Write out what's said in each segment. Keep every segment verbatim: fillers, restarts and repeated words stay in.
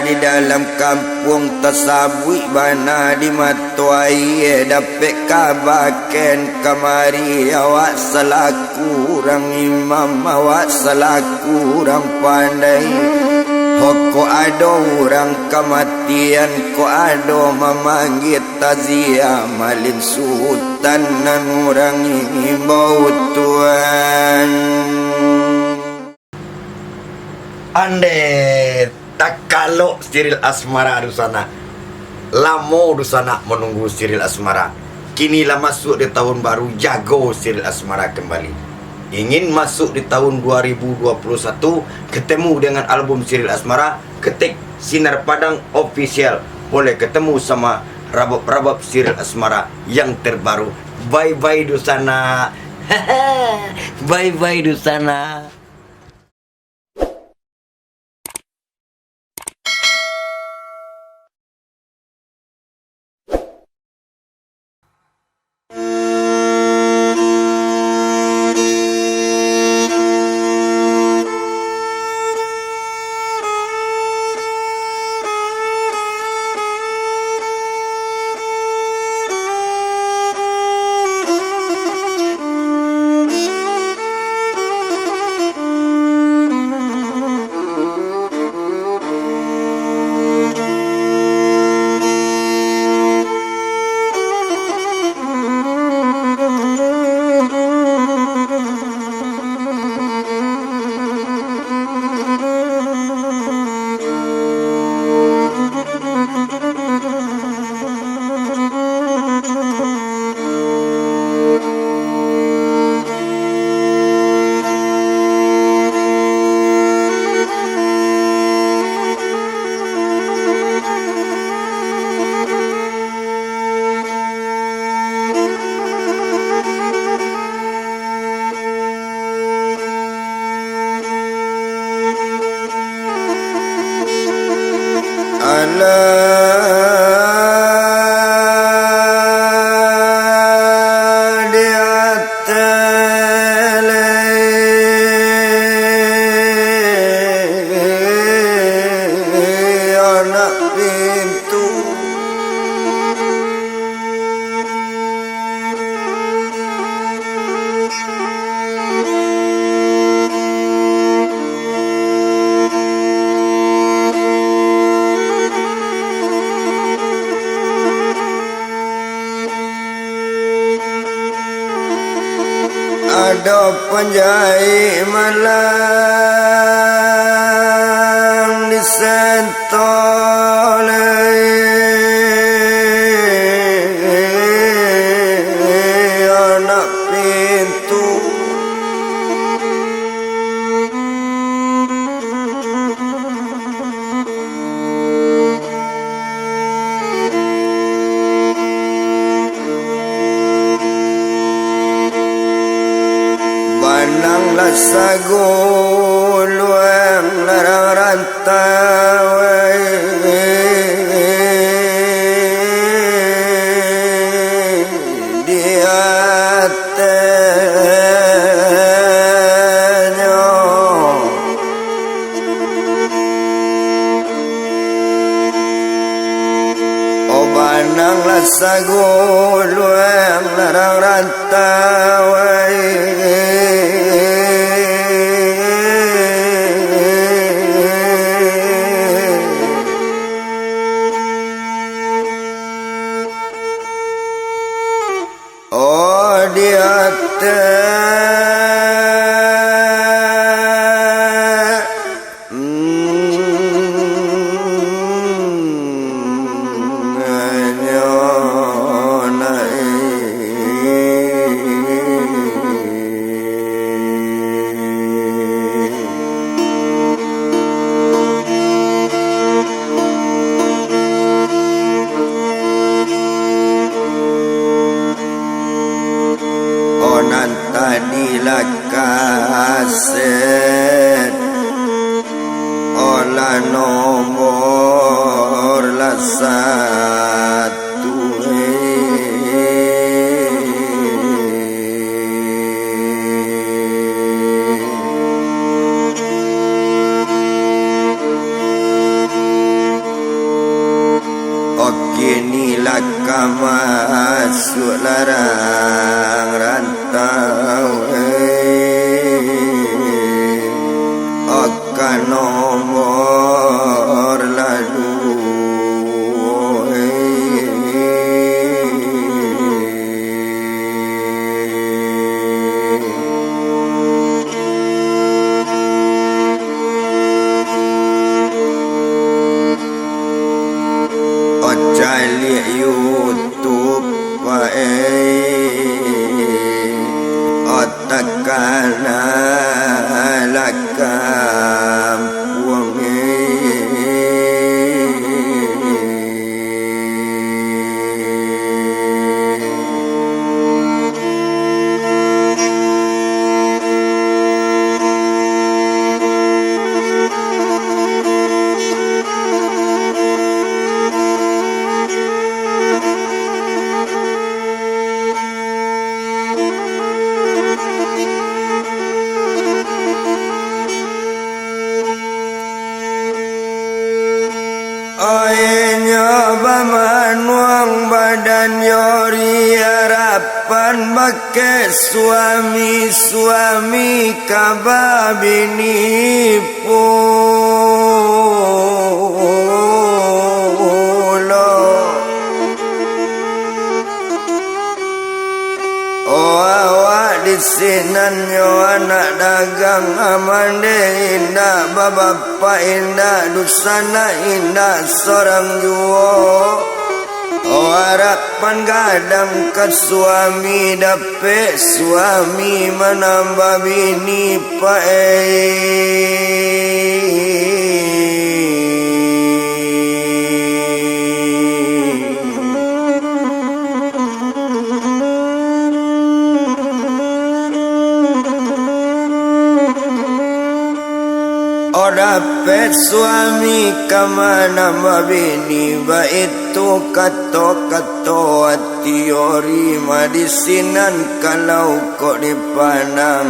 Di dalam kampuang tasabuik bana di mato aia, dapek kaba ken kamari awak salaku urang imam, awak salaku urang pandai. Ho, kok ado urang kamatian, kok ado mamanggia taziah, malin sutan nan urang imbau tuan. Andeh takalok Siril Asmara dunsanak. Lamo dunsanak manunggu Siril Asmara. Kini lah masuak di tahun baru, jago Siril Asmara kembali. Ingin masuk di tahun dua ribu dua puluh satu, ketemu dengan album Siril Asmara, ketik Sinar Padang Official. Boleh ketemu sama rabab-rabab Siril Asmara yang terbaru. Bye-bye dunsanak. Bye-bye dunsanak. Ado panjaik malang di sentoleh anak pintu. Banang lah saguluang larang rantau di atanyo. O banang lah saguluang larang rantau ai. Oh, di ateh. Masuak larang rantau, eh, akan nomor lalu, eh. Ocaliak YouTube, Pak, eh, otak kana lakampuang, eh. Oinyo bamanuang badan yo ri arapan bakeh suami-suami ka babini pulo. Oh, awak di sinan nyo anak dagang, amande indak, babapak indak, dunsanak indak sorang juo. Oh, arapan gadang ka suami, dapek suami manambah bini, Pak, eh. Oh, dapek suami ka manambah bini, baitu kato-kato ati yo ri, madisinan kalau kok dipandang.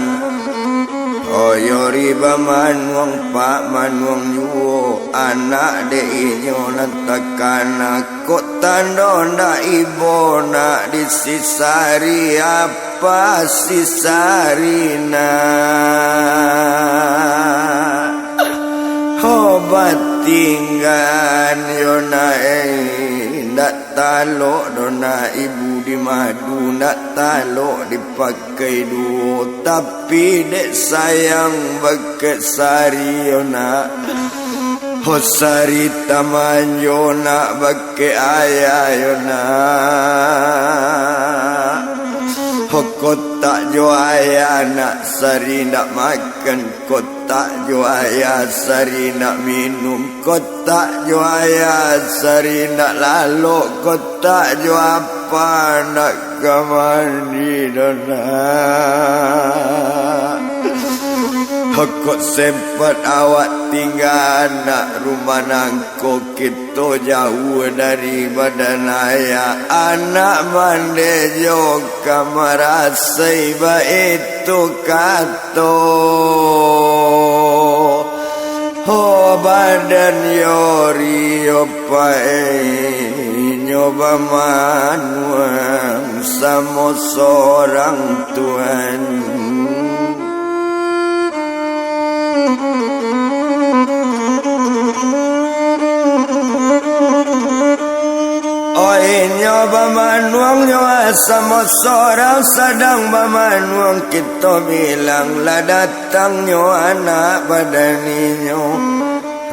Oh, yo ri bamanuang, Pak, manuang juo anak dek inyo nan takana. Kok tando ndak ibo nak disisari, apa sisari nak? Ho, batinggaan yo nak, eh, ndak talok doh nak ibu di madu, ndak talok dipakai duo, tapi dek sayang bakeh sari yo nak. Ho, sari tamanjo nak bakeh ayah yo nak. Ho, kotak jo ayah nak sari ndak makan, kotak jo ayah sari ndak minum, kotak jo ayah sari ndak lalok, kotak jo apa ndak ka mandi doh nak. Kok sempat awak tingga anak rumah nangko, kito jauah dari badan ayah, anak mande jo ka marasai baitu kato. Ho, badan yo ri yo pae nyo bamanuang samo sorang tuan. Oh, inyo bamanuang nyo samo sorang, sadang bamanuang kito bilang lah datang nyo anak badan inyo.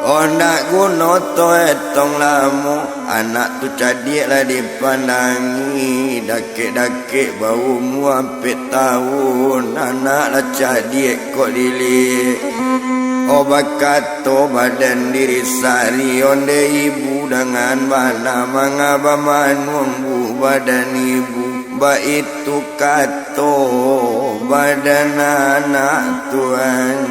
Oh, ndak guno to etong lamo, anak tu cadiak lah dipandangi, dakek-dakek baumua ampek taun, anak lah cadiak kok diliek. Oh, bakato badan diri sari ondeh ibu dangan bana manga bamanuang bu badan ibu, baitu kato badan anak tuan.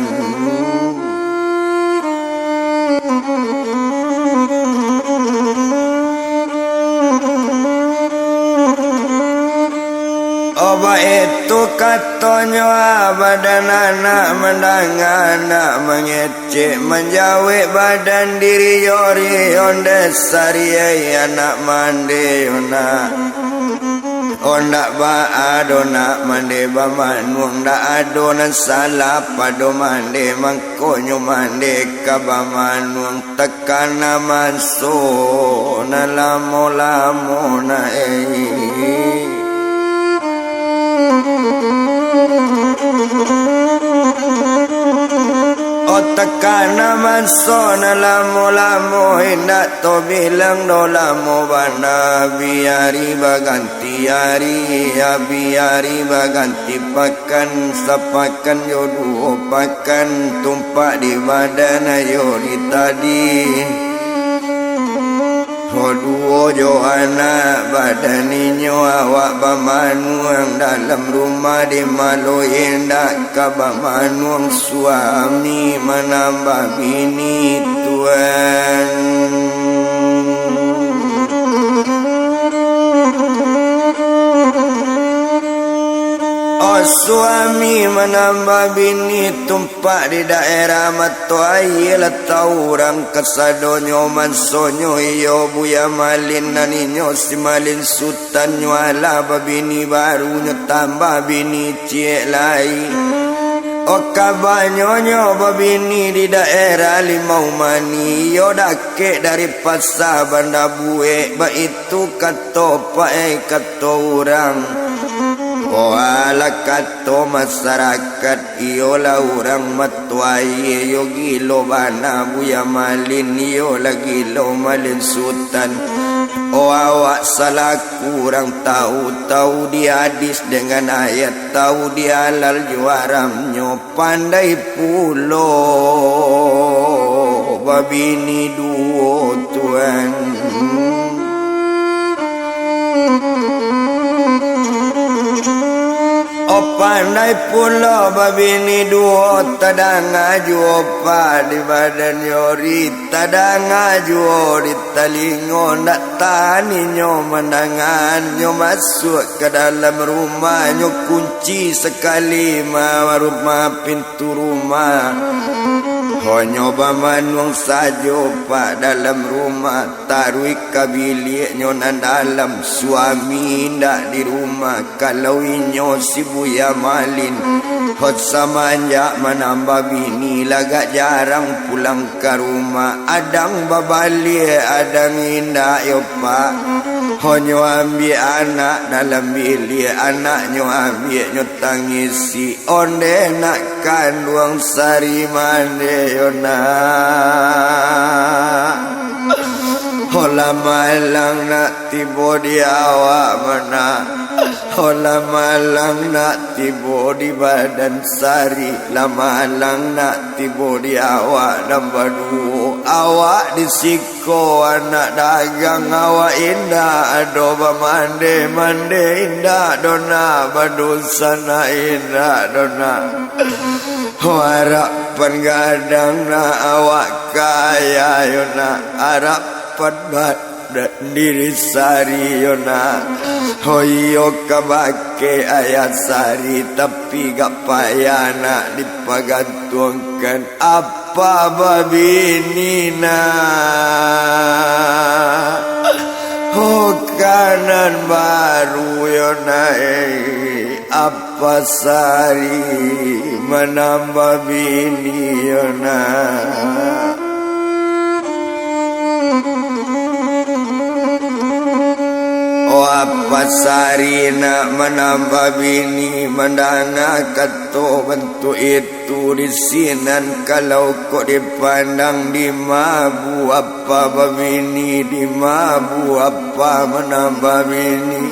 Oh, baitu katonyo, ah, badan anak mandanga anak mangecek, manjawek badan diri yo ri ondeh sari, ai anak mande yo nak. Oh, ndak baa doh nak mande bamanuang, ndak ado nan salah pado mande, mangkonyo mande ka bamanuang. Takana manso nan lamo-lamo na, eh. Oh, takana manso nan lamo-lamo, indak tobilang doh lamo bana, biari baganti Tiari, abi ari baganti pakan, sapakan jo duo pakan, tumpak di badan ayo di tadi. Ho duo jo anak badan inyo, awak bamanuang dalam rumah, di malo indak ka bamanuang. Suami manambah bini, tuan. Oh, suami manambah bini, tumpak di daerah Mato Aia, lah tau urang kasadonyo mansonyo, iyo Buya Malin nan inyo si Malin Sutan. Tan nyo alah babini baru, nyo tambah bini ciek lai. Oh, kabanyo nyo babini di daerah Limau Manih, iyo dakek dari pasa Banda Buek, baitu kato paek kato urang. Oh, alah kato masarakat, iyolah urang Mato Aia, iyo gilo bana Buya Malin, iyolah gilo Malin Sutan. Oh, awak salaku urang tau, tau di hadis dengan ayat, tau di halal jo haramnyo, pandai pulo babini duo, tuan. Oh, pandai pulo babini duo, tadanga juo pak di badan nyori. Tadanga juo di talingo, ndak tahan inyo mandanga, nyo masuak ka dalam rumah, nyo kunci sakali ma-, rumah pintu rumah. Hanyo bamanuang sajo pak dalam rumah, taruih ka biliaknyo nan dalam, suami indak di rumah. Kalau inyo si Buya Malin, hot samanjak manambah bini, lagak jarang pulang ka rumah. Adang babaliak, adang indak yo pak. Hanyo ambiak anak dalam biliak, anaknyo ambiak nyo tangisi. Ondeh nak kanduang sari mande yo nak. Holah malang nak tibo di awak mana. Holah malang nak tibo di badan sari, lah malang nak tibo di awak nan baduo. Awak di siko anak dagang, awak indak ado bamande, mande indak doh nak, badosa nak indak doh nak. Ho, arapan gadang nak awak kaya yo nak, arapan bat- dan diri sari yo nak. Ho iyo kabake ayah sari, tapi gak payah nak dipagantuangkan. Apa babini nak? Ho kanan baru yo nak, eh. Apa sari manambah bini yo nak. Oh, apa sari nak manambah bini, mandanga kato bantuak itu di sinan, kalau kok dipandang di mabu, apa babini di mabu, apa manambah bini.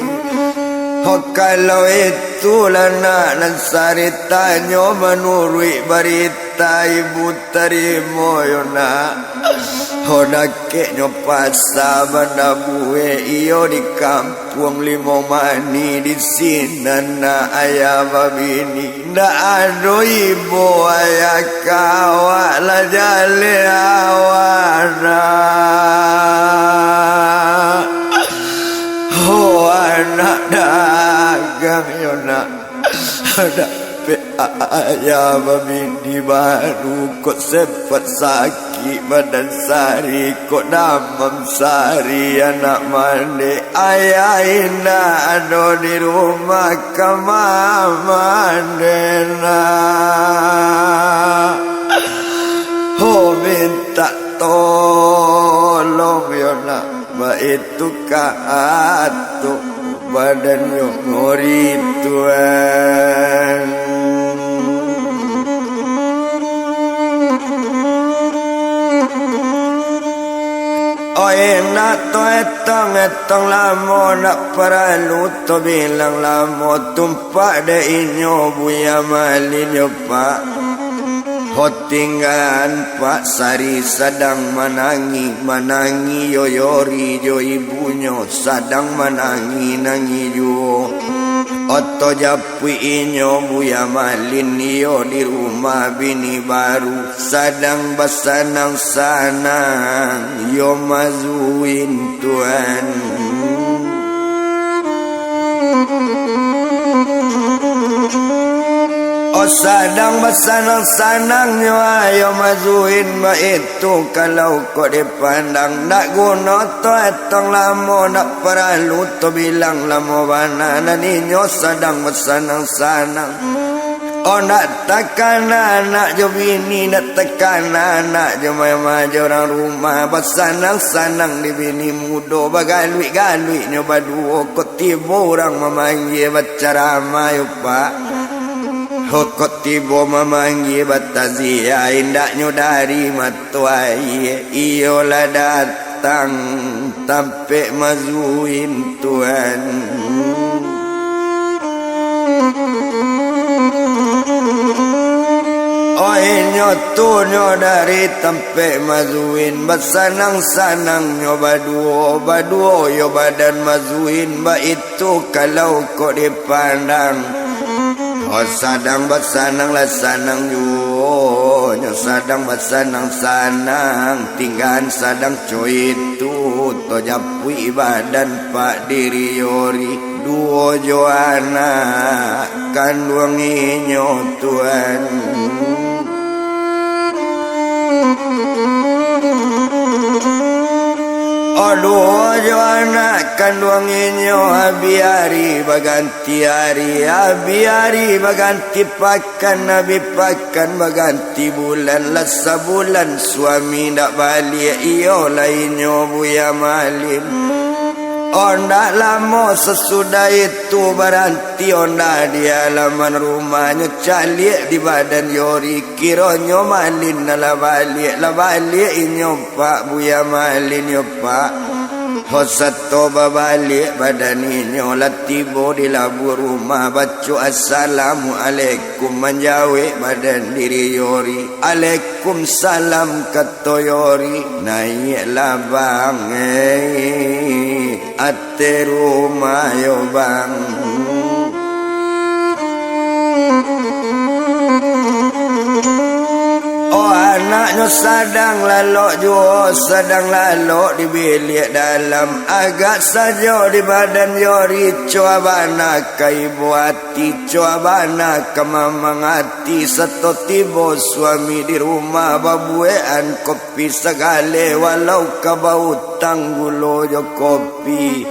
Ho, kalau itulah nak nan saritanyo manuruik barita ibu tarimo yo nak. Ho, dakeknyo pasa Banda Buek iyo di kampuang Limau Manih di sinan nak ayah babini. Ndak ado ibo ayah ka awak lah jaleh awak nak. Ho, anak dagang yo nak. Ndak Pe ayah babini baru, kok sempat sakik badan sari, kok damam sari anak mandeh. Ayah indak ado di rumah, ka ma mandeh nak. Ho, mintak tolong yo nak. Baitu ka atuk badannyo ngori tuan. Oi, nak tu etong-etong lamo, nak paralu tu bilang lamo, tumpak dek inyo Buya Malin yo, Pak. Ho, tinggaan, Pak, sari sadang manangih, manangih yo Yori jo ibunyo, sadang manangih-nangih juo. Oto japuik inyo Buya Malin iyo di rumah bini baru, sadang basanang-sanang yo Mazuin tuan. Oh, sadang basanang-sanangnyo ayo Mazuin baitu, kalau kok dipandang, ndak guno tu etong lamo, ndak paralu tu bilang lamo bana, nan inyo sadang basanang-sanang. Oh, ndak takana anak jo bini, ndak takana anak jo mama jo urang rumah, basanang-sanang di bini mudo, bagaluik-galuiknyo baduo, kok tibo urang mamanggie bacaramah yo, Pak. Ho, kok tibo mamanggie bataziah, indaknyo dari mato aie, iyo lah datang tampek Mazuin tuan. Oh, inyo tu nyo dari tampek Mazuin, basanang-sanangnyo baduo, baduo yo badan Mazuin baitu kalau kok dipandang. Oh, sadang basanang lah sanang juo, nyo sadang basanang-sanang, tinggaan sadang coitu, to japuik badan Pak diri Yori, duo jo anak kanduang inyo tuan. Oh, duo jo anak kanduang inyo, abih ari baganti ari, abih ari baganti pakan, abih pakan baganti bulan, lah sabulan suami ndak baliak, iyo lah inyo Buya Malin. Oh, ndak lamo sasudah itu baranti onda di alaman rumahnyo, caliak di badan Yori, kironyo Malin lah baliak, lah baliak inyo Pak, Buya Malin yo Pak. Ho, sato babaliak badan inyo lah tibo di labuah rumah, baco assalamualaikum, manjawek badan diri Yori. Alaikumsalam, kato Yori, naiaklah bang, eh, ateh rumah yo bang. Oh, anaknyo sadang lalok juo, sadang lalok di biliak dalam, agak sajo di badan Yori, coa bana ka ibo ati, coa bana ka mamang ati, sato tibo suami di rumah babuekan kopi sagale, walau ka bautang gulo jo kopi.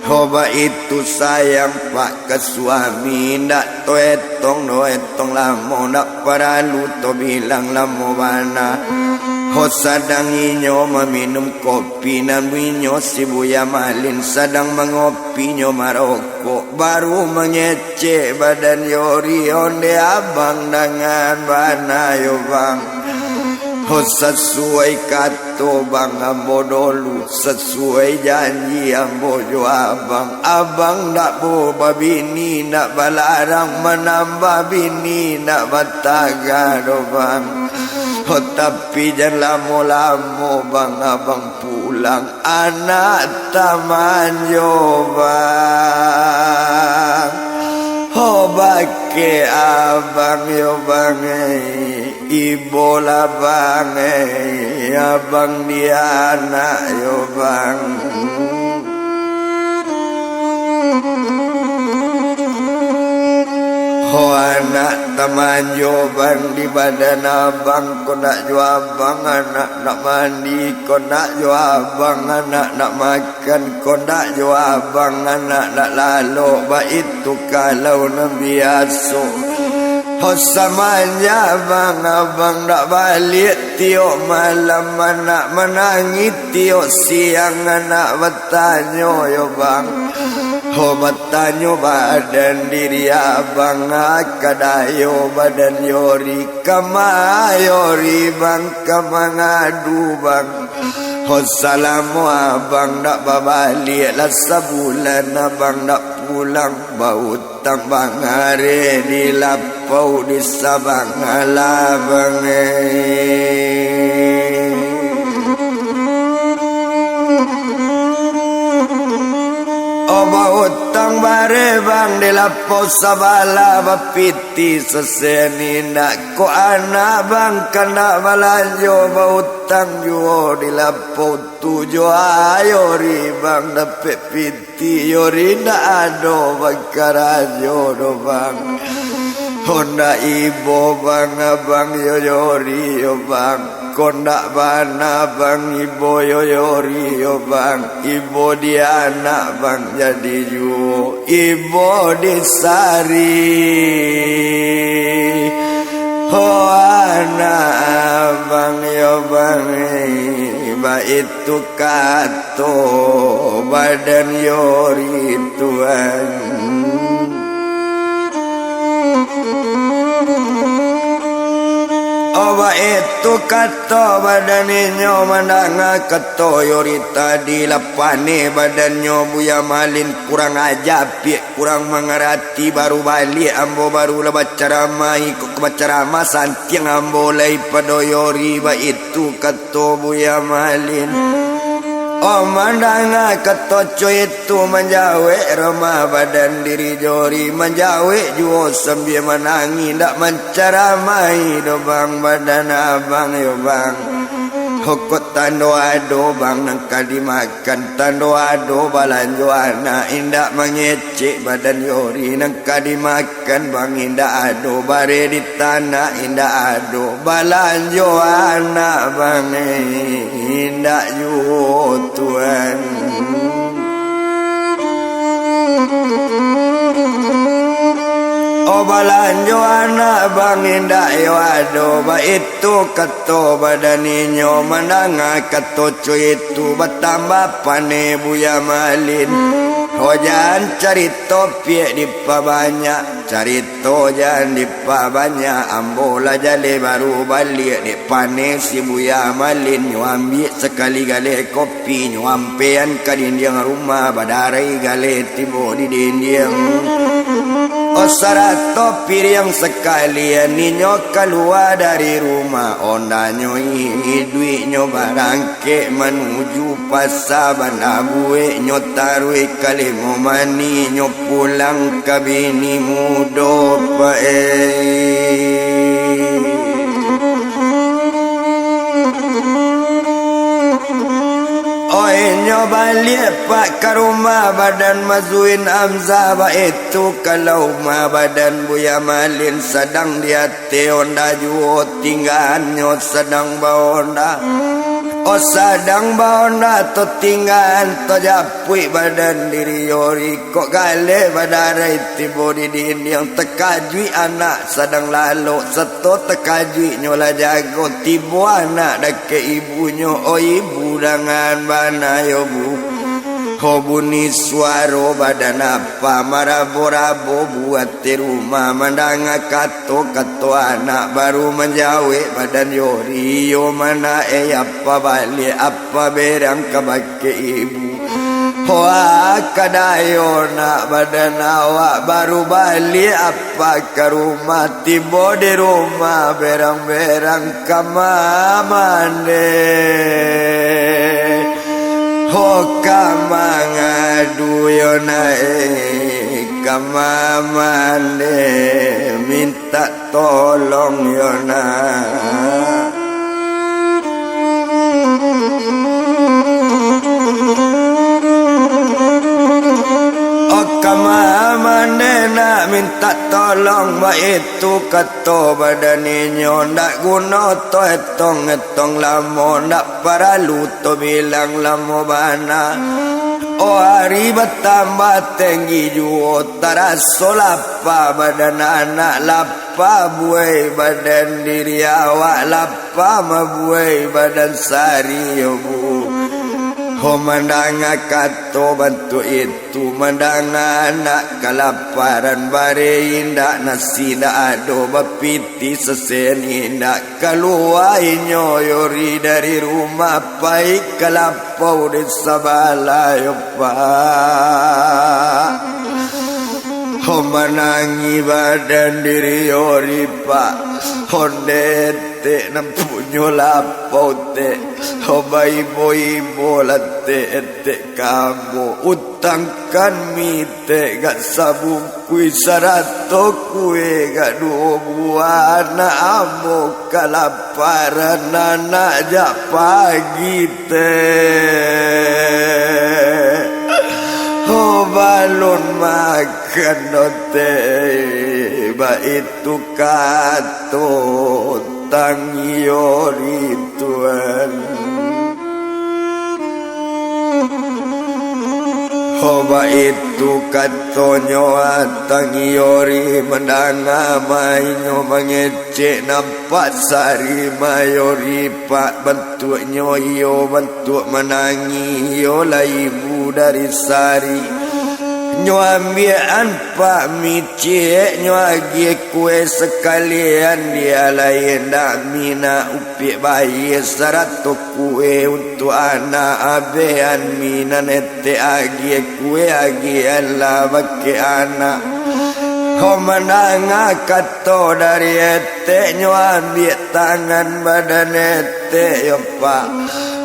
Ho, baitu sayang Pak ka suami, indak toetong doetong lamo, ndak paralu tobilang lamo bana. Ho, sadang inyo maminum kopi, nan inyo si Buya Malin sadang mangopi, nyo marokok, baru mangecek badan Yori, onde abang dangan bana yo bang. Ho, sasuai kato bang ambo dolu, sasuai janji ambo jo abang. Abang ndak bo babini, ndak balarang manambah bini, ndak batagah doh bang. Ho, tapi jan lamo-lamo bang abang pulang. Anak taman yo bang. Ho, bakeh abang yo bang, eh. Ibolah bang, eh. Abang di anak yo bang. Ho, Anak tamanjo bang di badan abang, kondak jo abang anak nak mandi, kondak jo abang anak nak makan, kondak jo abang anak nak lalok, baitu kalau nan biaso. Ho samanjak bang abang dak baliak, tiok malam anak manangih, tiok siang anak batanyo yo bang. Ho batanyo badan diri abang, a ka dayo badan Yori, ka ma Yori bang, ka mangadu bang. Ho salamo abang dak babaliak, lah sabulan abang dak pulang, bautang bang areh di lapau di Sabang alah bang, eh. Oh, bautang bareh bang di lapau sabalah, bapiti sesen indak. Kok anak bang kandak balanjo, bautang juo di lapau tu jo Yori bang, dapek piti Yori ndak ado bakarajo doh bang. Hondak ibo bang, abang yo Yori yo bang. Kondak bana bang, ibo yo Yori yo bang, ibo di anak bang jadi juo, ibo di Sari. Ho anak abang yo bang, baitu kato badan Yori tuan. Oh, baitu kato badan inyo mandanga kato Yori tadi, lah paneh badannyo Buya Malin, kurang aja piak, kurang mangarati, baru baliak ambo, baru lah bacaramah, iko ka bacaramah santiang ambo lai pado Yori, baitu kato Buya Malin. Oh, mandanga kato cuitu, manjawek ramah badan diri Yori, manjawek juo sambia manangih, ndak mancaramahi doh bang badan abang yo bang. Hokot tando ado bang nan ka dimakan, tando ado balanjo anak, indak mangecek badan Yori nan ka dimakan. Kan bang indak ado, bareh di tanah indak ado, balanjo anak bang indak juo tuan. Oh, balanjo anak bang indak yo ado, baitu kato badan inyo, mandanga kato cuitu, batambah paneh Buya Malin. Ho jan carito piak dipabanyak, carito jan dipabanyak, ambo lah jaleh baru baliak, dek paneh si Buya Malin, nyo ambiak sakali galeh kopi, nyo ampean ka dindiang rumah, badarai galeh tibo di dindiang. Oh, sarato piriang sakalian, inyo kalua dari rumah, ondanyo iduiknyo barang kek manuju pasa, bana bueknyo taruih ka limo maniknyo pulang ka bini mudo, Pak, eh. Oh, inyo baliak, Pak, ka rumah badan Mazuin Hamzah, baitu kalau umah badan Buya Malin sadang di Teh onda juo tinggaannyo sadang baonda. Oh, sadang baonda, tatinggaan, tajapuik badan diri Yori, kok galeh badarai tibo di dindiang. Takajuik anak sadang lalok, sato takajuiknyo lah jago, tibo anak dakek ibunyo. Oh, ibu, dangan bana yo, Bu. Ho bunyi suaro badan apa marabo-rabo buek di rumah, mandanga kato-kato anak, baru manjawek badan Yori, iyo mana eh, apa baliak, apa berang ka bakeh ibu. Ho, ah, kadayo nak badan awak, baru baliak apa ka rumah, tibo di rumah berang-berang ka mamandeh. Ho, ka mangadu yo nak, eh, ka mamandeh, mintak tolong yo nak. Oh, ka mamandeh nak, mintak Tak tolong baitu kato badan inyo, ndak guno to etong-etong lamo, ndak paralu to bilang lamo bana. Oh, ari batambah tenggi juo, taraso lapa badan anak, lapa buai badan diri awak, lapa mabuai badan Sari, yo Bu. Ho mandanga kato bantuak itu, Tu mandanga anak kalaparan, bareh indak nasi ndak ado, bapitih sesen indak, kalua inyo Yori dari rumah, pai ka lapau di sabalah yo, Pak. Ho manangi badan diri Yori, Pak. Onde etek nan punyo lapau, Tek. Ho baibo-ibo lah, Tek, etek ka ambo. Utangkan mi, Tek, gak sabungkuih sarato kue gak duo buah, anak ambo kalaparan, anak jak pagi, Tek. Ho balun makan doh, Tek, baitu kato tang Yori, Tuan. Ho baitu katonyo, ah, tang Yori mandanga ma inyo mangecek, nampak Sari ma Yori, Pak, bantuaknyo iyo bantuak manangih, iyo lah ibu dari Sari. Nyo ambiakan, Pak, mi ciek, nyo agiah kue sakalian, dia lai indak mi nak upiak bayie sarato kue untuak anak, abeh an mi nan etek agiah kue, agiahan lah bakeh anak. Ho mandanga kato dari etek, nyo ambiak tangan badan etek yo, Pak.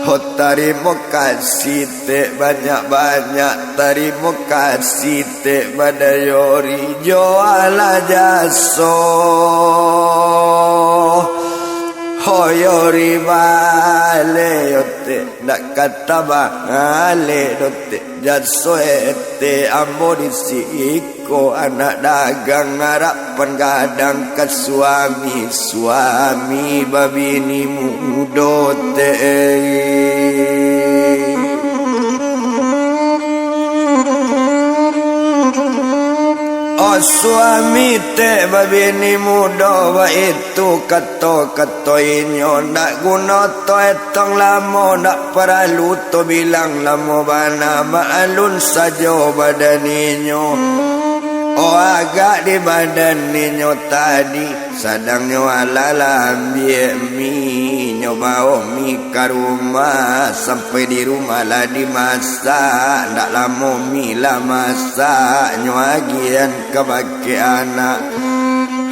Ho tarimo kasih, Tek, banyak-banyak tarimo kasih, Tek, badan Yori, jo alah jaso. Ho Yori baleh yo, Tek, ndak ka tabang aleh doh, Tek, jaso etek ambo di siko. Ko anak dagang, arapan gadang ka suami, suami babini mudo, Tek. Oh, suami, Tek, babini mudo, baitu kato-kato inyo, ndak guno to etong lamo, ndak paralu to bilang lamo bana, maalun sajo badan inyo. Oh, agak di badan inyo tadi, sadang nyo alah lah ambiak mi, nyo baok mi ka rumah, sampai di rumah lah dimasak, ndak lamo mi lah masak, nyo agiahan ka bakeh anak.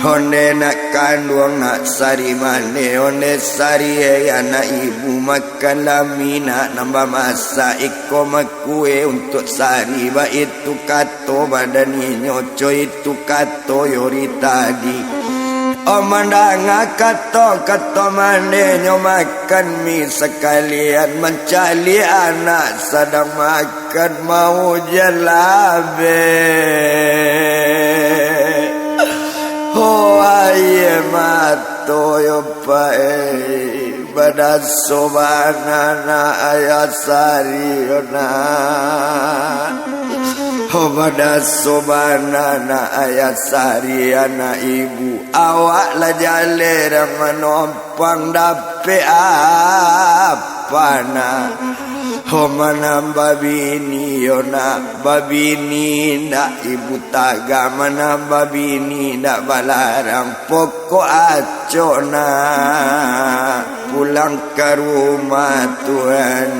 Onde nak kanduang nak Sari mane, onde Sari, eh, anak ibu, makanlah mi nak nan bamasak iko ma kue untuak Sari, baitu kato badan inyo, co itu kato Yori tadi. Oh, mandanga kato-kato mane, nyo makan mi sakalian, mancaliak anak sadang makan. Kan maujan labek. Ho, aia mato yo, Pak, eh, badaso bana nak ayah Sari yo nak. Ho, badaso bana nak ayah Sari, anak ibu. Awak lah jaleh dang manom pang dapek apa nak? Ho, manang babini yo nak, babini ndak ibu tagah, manang babini ndak balarang, pokok acok nak pulang ka rumah, Tuan.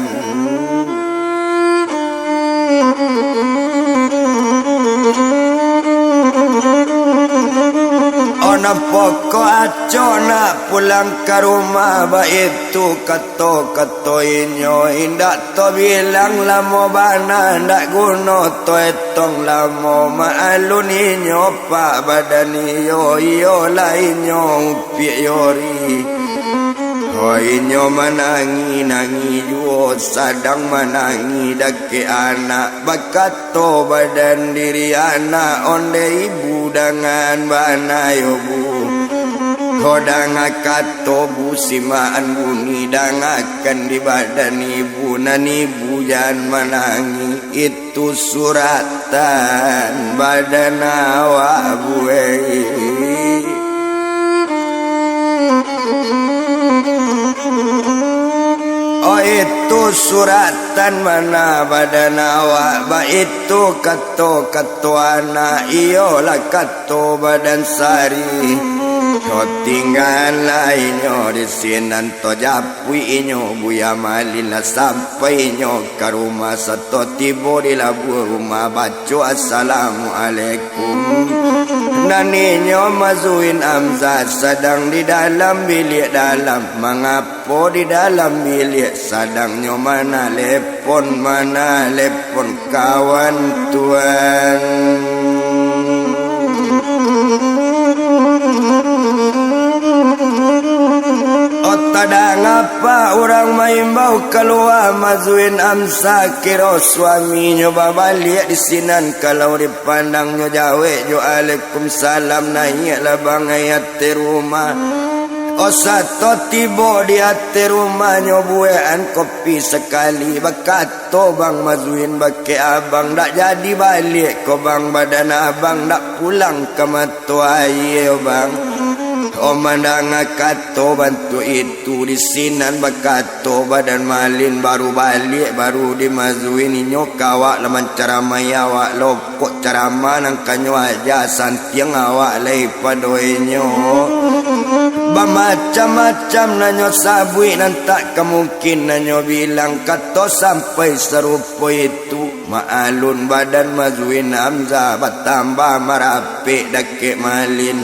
Onang pokok acok nak pulang ka rumah, baitu kato-kato inyo, indak to bilang lamo bana, ndak guno to etong lamo, maalun inyo pak badan iyo, iyolah inyo upiak Yori. Ho, inyo manangih-nangih juo, sadang manangih dakek anak, bakato badan diri anak, onde ibu Dangan bana yo bu, ko danga kato bu, simaan bunyi dangakan di badan ibu, nan ibu jan manangih. Itu suratan badan awak bu, eh. Oh, itu suratan mana badan awak, baitu kato-kato anak, iyolah kato badan sari. Ko tinggalah inyo di sinan, tajapuik inyo Buya Malin lah sampai inyo ka rumah, sato tibo di labuah rumah, baco assalamualaikum. Nan inyo Mazuin Hamzah sadang di dalam biliak dalam, mangap- po di dalam biliak, sadangnyo manalepon, manalepon kawan tuan. Oh, tadanga apak urang maimbau kalua, Mazuin Hamzah kiro suaminyo babaliak di sinan, kalau dipandangnyo jawek jo alaikumsalam, naiaklah bangai ateh rumah. Oh, sato tibo di ateh rumahnyo, buekan kopi sakali, bakato Bang Mazuin bakeh abang, ndak jadi baliak ko bang, badan abang ndak pulang ka mato aia bang. Oh, mandanga kato bantuak itu, di sinan bakato badan Malin, baru baliak, baru di Mazuin, inyo ka awak lah mancaramai awak lo. Kok caramah nan kanyo aja, santiang awak lai pado inyo. Bamacam-macam nan nyo sabuik, nan tak ka mungkin nan nyo bilang, kato sampai sarupo itu. Maalun badan Mazuin Hamzah batambah marapek dakek Malin.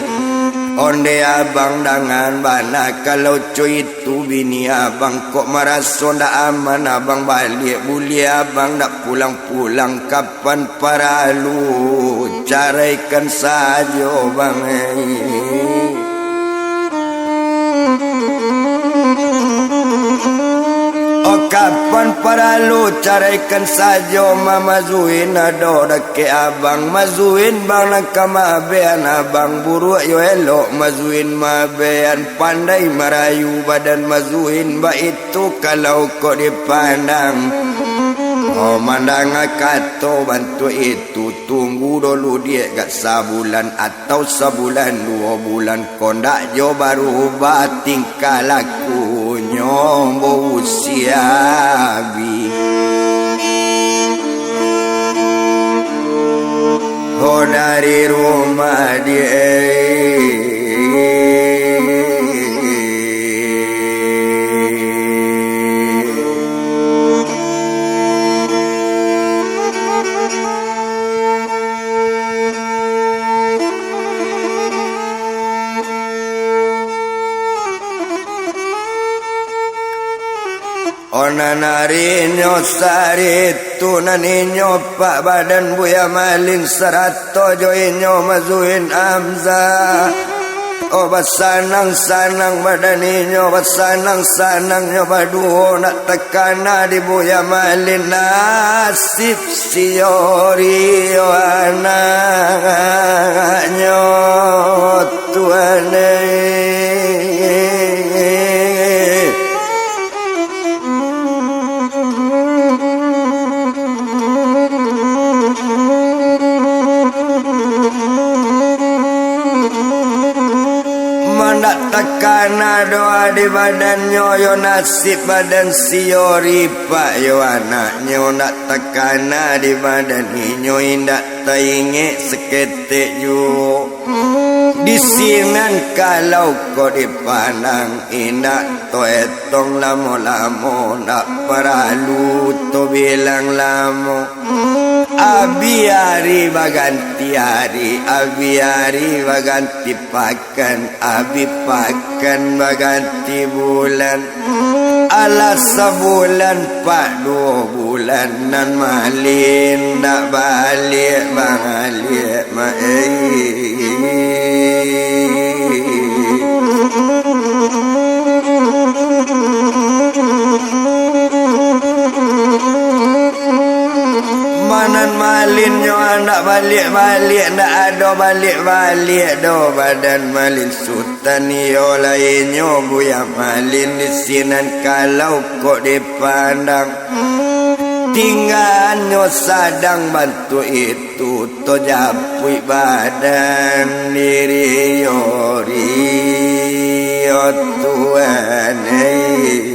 Onde abang dangan bana kalau co itu bini abang kok maraso ndak aman, abang baliak buliah, abang ndak pulang-pulang ka Kapan paralu, caraikan sajo, Bang, eh. Oh, kapan paralu, caraikan sajo, Mama Zuin ado dakek abang. Mazuin, Bang, nan ka maabean abang, buruak yo elok Mazuin maabean, pandai marayu badan Mazuin, baitu kalau kok dipandang. Oh, mandanga kato bantuak itu, tunggu dulu diak gak sabulan atau sabulan duo bulan, kok ndak jo barubah tingkah lakunyo, bausia abih. Ho dari rumah diak. Oh, nan arinyo saritu, nan inyo pak badan Buya Malin sarato jo inyo Mazuin Hamzah. Oh, basanang-sanang badan inyo, basanang-sanangnyo baduo, ndak takana di Buya Malin nasib si Yori, oh, anaknyo, Tuhan, eh. Mandak takana doa di badannyo, yo nasib badan si Yori, pak, yo anaknyo, ndak takana di badan inyo, indak taingek saketek juo. Di sinan kalau ko dipandang, indak to etong lamo-lamo, ndak paralu to bilang lamo. Abih ari baganti ari, abih ari baganti pakan, abih pakan baganti bulan. Alah sabulan pak duo bulan nan Malin ndak baliak, bang, baliak, mak, eh. Manan Malin nyo Ndak baliak-baliak, ndak ado baliak-baliak doh badan Malin Sutan, iyo lai nyo Buya Malin di sinan. Kalau kok dipandang, tingganyo sadang bantuak itu, tajapuik badan diri yo ri, yo Tuhan, eh.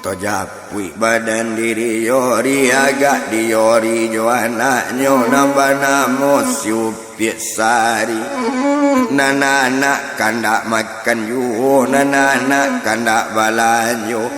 Tajapuik badan diri yo ri, agak di yo ri jo anaknyo nan banamo si Upiak Sari. Nan anak kandak makan juo, nan anak kandak balanjo.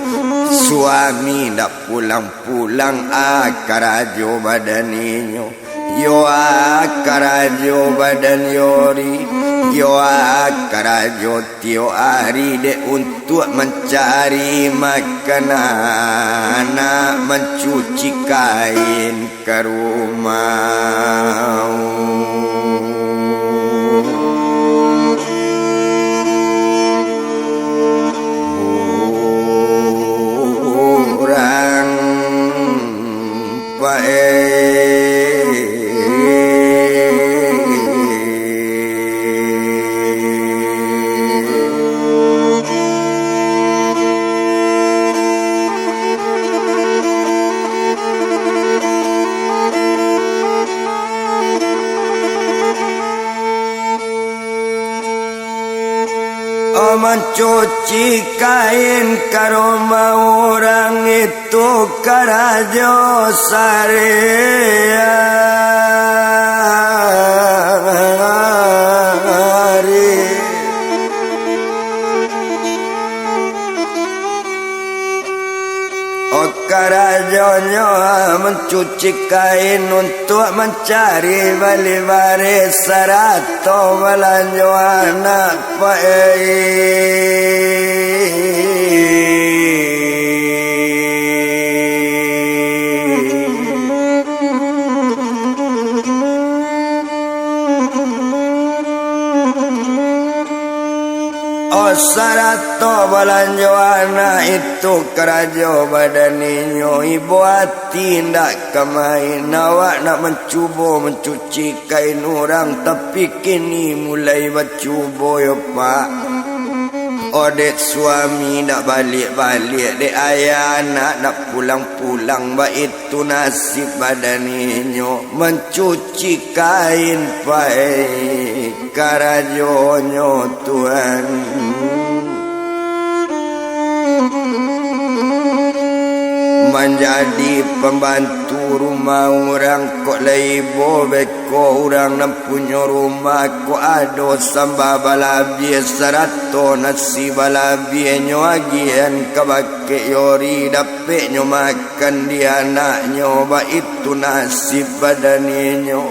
Suami ndak pulang-pulang, a karajo badan inyo. Yo a karajo badan yo ri, yo a karajo tiok ari dek untuak mancari makan, anak mancuci kain ka rumah urang. Pae. Oh, mancuci kain ka rumah urang itu karajo sahari-hari. Oh, karajonyo mancuci kain untuak mancari bali bareh sarato balanjo anak pae. Oh, sarato balanjo anak itu karajo badan inyo, ibo ati indak ka main, awak nak mancubo mancuci kain urang, tapi kini mulai bacubo yo, Pak. Oh, dek suami ndak baliak-baliak, dek ayah anak ndak pulang-pulang, baitu nasib badan inyo, mancuci kain pae karajonyo, Tuan. Manjadi pambantu rumah urang kok lai bo beko, urang nan punyo rumah kok ado samba balabiah sarato nasi balabiahnyo agiahan ka bakeh yo ri, dapeknyo makan di anaknyo, baitu nasib badan inyo.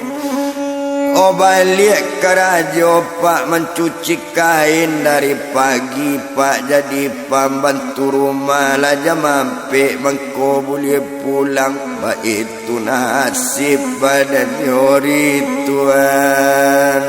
Oh, baliak karajo, Pak, mancuci kain dari pagi, Pak, jadi pambantu rumah lah jam ampek mangko buliah pulang, baitu nasib badan yo ri, Tuan.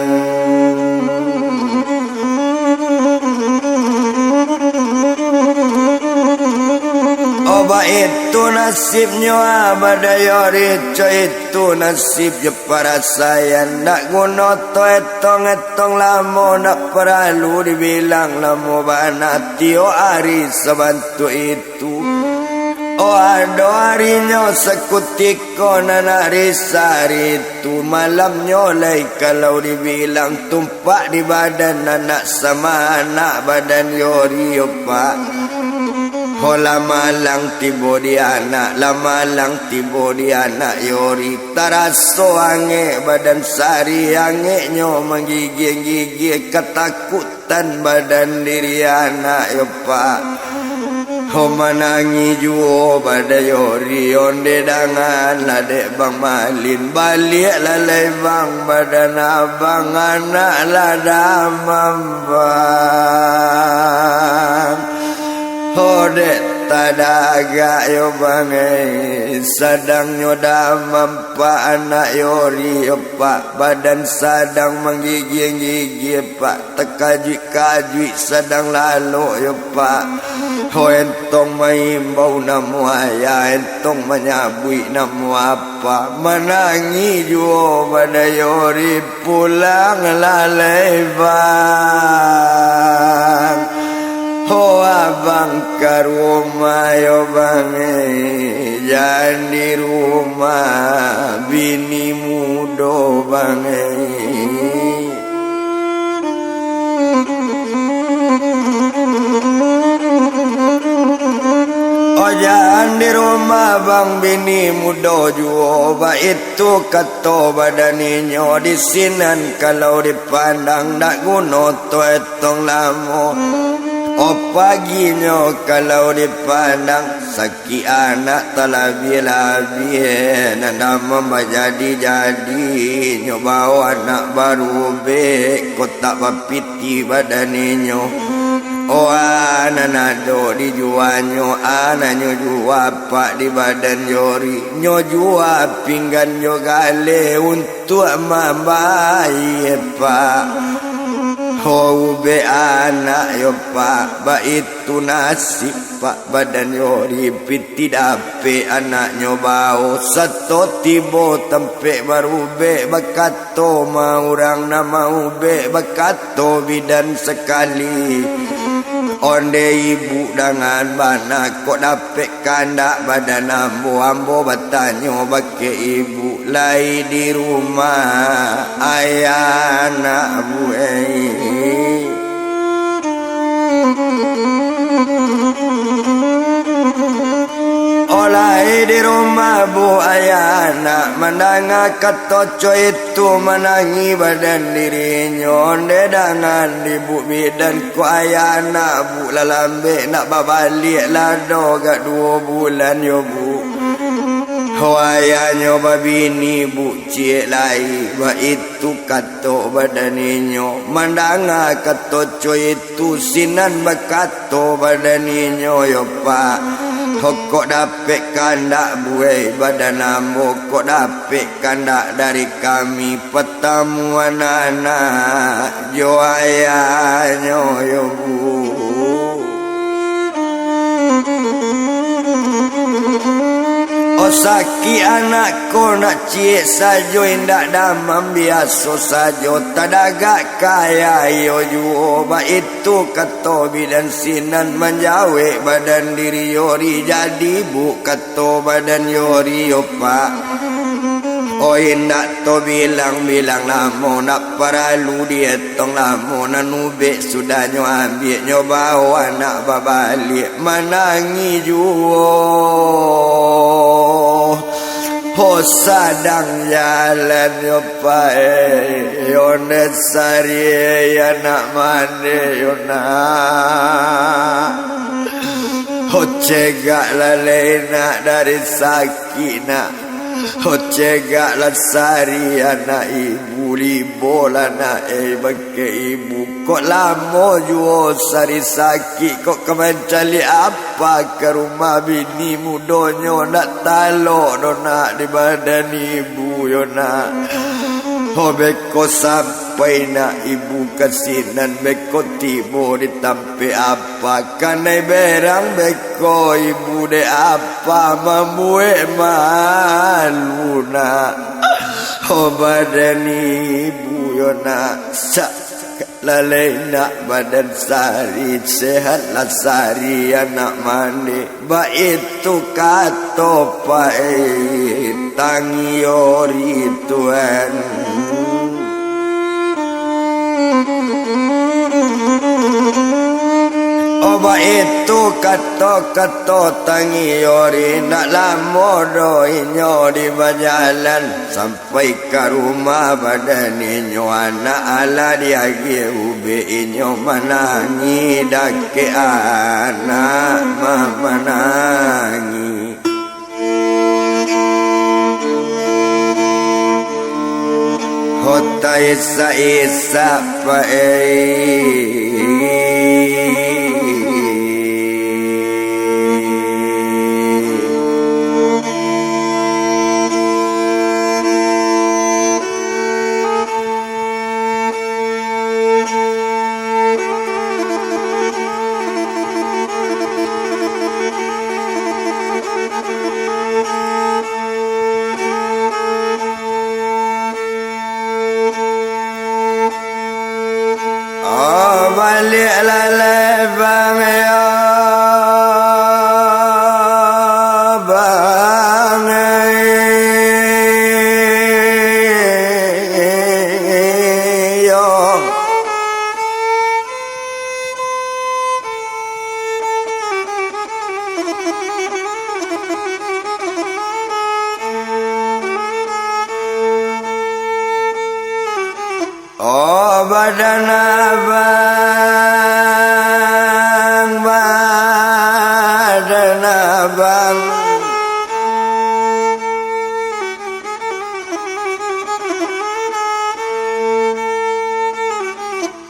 Oh, baitu nasibnyo, ah, badan yo ri, co, itu nasib jo parasaian. Ndak guno to etong-etong lamo, ndak paralu dibilang lamo bana, tiok ari sabantuak itu. Oh, ado arinyo sakutiko nan ari sahari tu, malamnyo lai kalau dibilang tumpak di badan anak sama anak badan yo ri yo, Pak. Ho, lah malang tibo di anak, lah malang tibo di anak yo ri, taraso angek badan sari, angeknyo manggigia-gigia, katakuk tan badan diri anak yo, Pak. Ho, manangih juo badan yo ri, onde dangan lah dek Bang Malin, baliak lah lai Bang badan abang, anak lah damam, Bang. Ho, dek Tadagak yo bang, eh, sadang nyo damam pak, anak Yori yo pak, badan sadang manggigia-gigia pak, takajuik-kajuik sadang lalok yo pak. Ho entong maimbau namo ayah, entong manyabuik namo apa, manangih juo badan Yori. Pulanglah lai bang, ho abang ka rumah yo bang, eh, jan di rumah bini mudo bang, eh. Oh, jan di rumah bang bini mudo juo, baitu kato badan inyo, di sinan kalau dipandang, dak guno tu etong lamo. Oh, paginyo kalau dipandang, sakik anak talabiah-labiah, nan damam bajadi-jadi, nyo bao anak barubek, kotak bapiti badan inyo. Oh, anak nan ado dijuanyo, anaknyo jua pak di badan Yori, nyo jua pinggan jo galeh untuak mambayie pak. Ho ubek anak yo pak, baitu nasib pak, badan Yori piti dapek anaknyo bao, sato tibo tampek barubek, bakato ma urang nan maubek, bakato bidan sakali. Onde ibu dangan bana, kok dapek kandak badan ambo, ambo batanyo bakeh ibu, lai di rumah ayah anak buek. Oh, lai di rumah bu ayah anak, mandanga kato co itu, manangih badan dirinyo, onde dangan di bu bidan, kok ayah anak bu lah lambek nak babaliak, lah ado agak duo bulan yo bu. Ho ayahnyo babini bu ciek lai, baitu kato badan inyo, mandanga kato co itu, sinan bakato badan inyo yo pak. Ho kok dapek kandak buek badan ambo, kok dapek kandak dari kami, patamuan anak jo ayahnyo yo bu. Oh, sakik anak ko nak ciek sajo, indak damam, biaso sajo, tadagak ka ayah iyo juo, baitu kato bidan sinan, manjawek badan diri Yori, jadi bu kato badan Yori yo pak. Oh, indak to bilang-bilang lamo, ndak paralu dietong lamo, nan ubek sudahnyo ambiak, nyo bao anak babaliak, manangih juo. Ho sadang jalan yo pae, yo ne sari anak mande yo nak. Ho cegak lalai nak dari sakik nak. Ho cegak lah sari anak ibu, libo lah nak, eh, bakeh ibu. Kok lamo juo sari sakik, kok ka mancaliak apa ka rumah bini mudonyo, ndak talok doh nak di badan ibu yo nak. Ho beko sampai nak ibu ka sinan, beko tibo di tampek apa, kanai berang beko ibu dek apa, mambuek malu nak. Ho badan ibu yo nak, sak lalai nak badan sari, sehatlah sari anak mande. Baitu kato pae tangiori tuan. Oh, baitu kato-kato tangiori, ndak lamo doh inyo di bajalan. Sam- Pai ka rumah badan inyo, anak alah diagiah ubek inyo, manangih dakek anak mah manangih. Ho taisak-isak pae. Lalai bang yo, bang yo. Oh, badan abang, badan abang.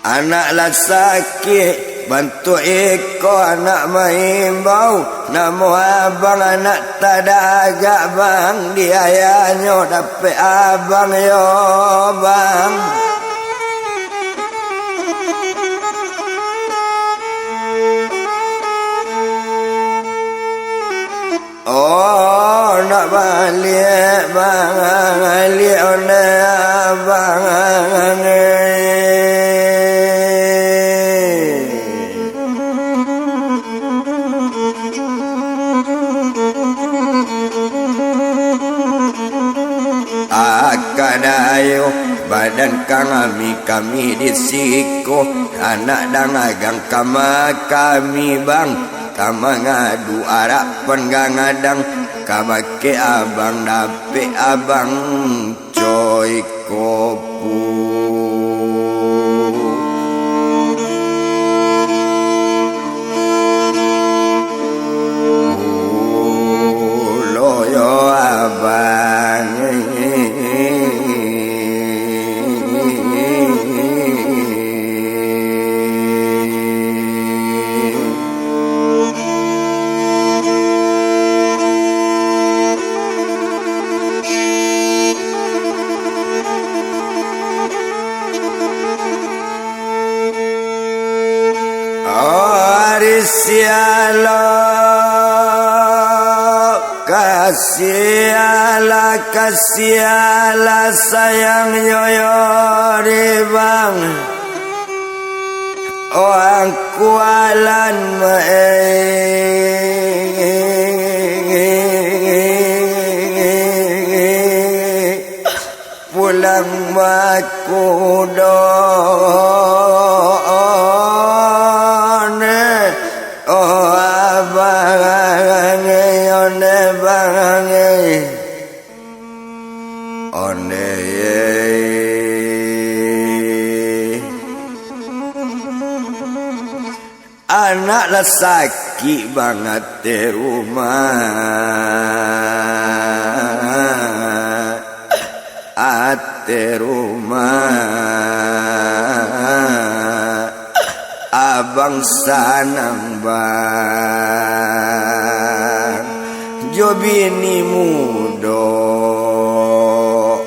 Anak lah sakik, bantuak iko anak maimbau. Namo abang anak tadagak, bang, di ayahnyo dapek abang yo, bang. Oh, nak baliak, bang, baliak ondeh, bang. Akak dayuah, badan kami, kami di siko, anak dang agang kama kami, bang. Ka mangadu arak panggadang, kabake abang dapek abang coy kopu. Ulo yo abang. Ari sialah, kasialah, kasialah, sayang yo yo di bang. Orang kualan ma-, eh, pulang bakudo ne. Oh, abang, onde bang. Onde. Anak lah sakik bang, ate rumah, ate rumah. Abang sanang bang, jo bini mudo,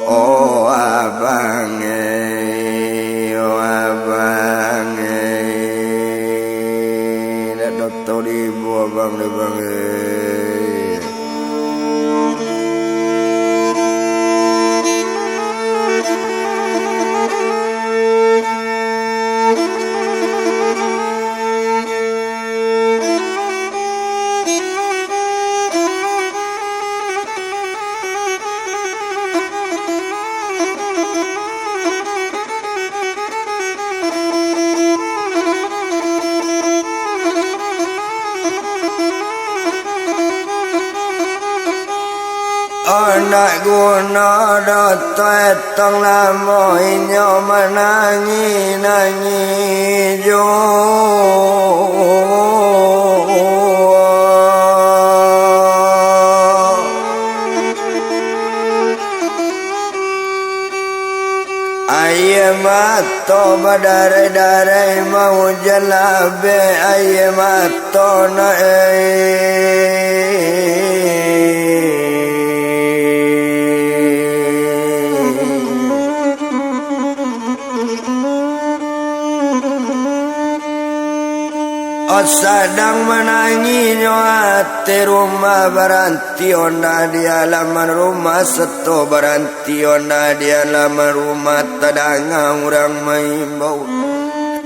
oh abang eh, oh abang eh. Dak tahu diibo abang deh bang eh. Anak guno doto etong lamo inyo manangih-nangih juo. Aia mato badarai-darai, maujan labek aia mato nak, eh. Oh, sadang manangihnyo ati rumah, baranti onda di alaman rumah, sato baranti onda di alaman rumah, tadanga urang maimbau.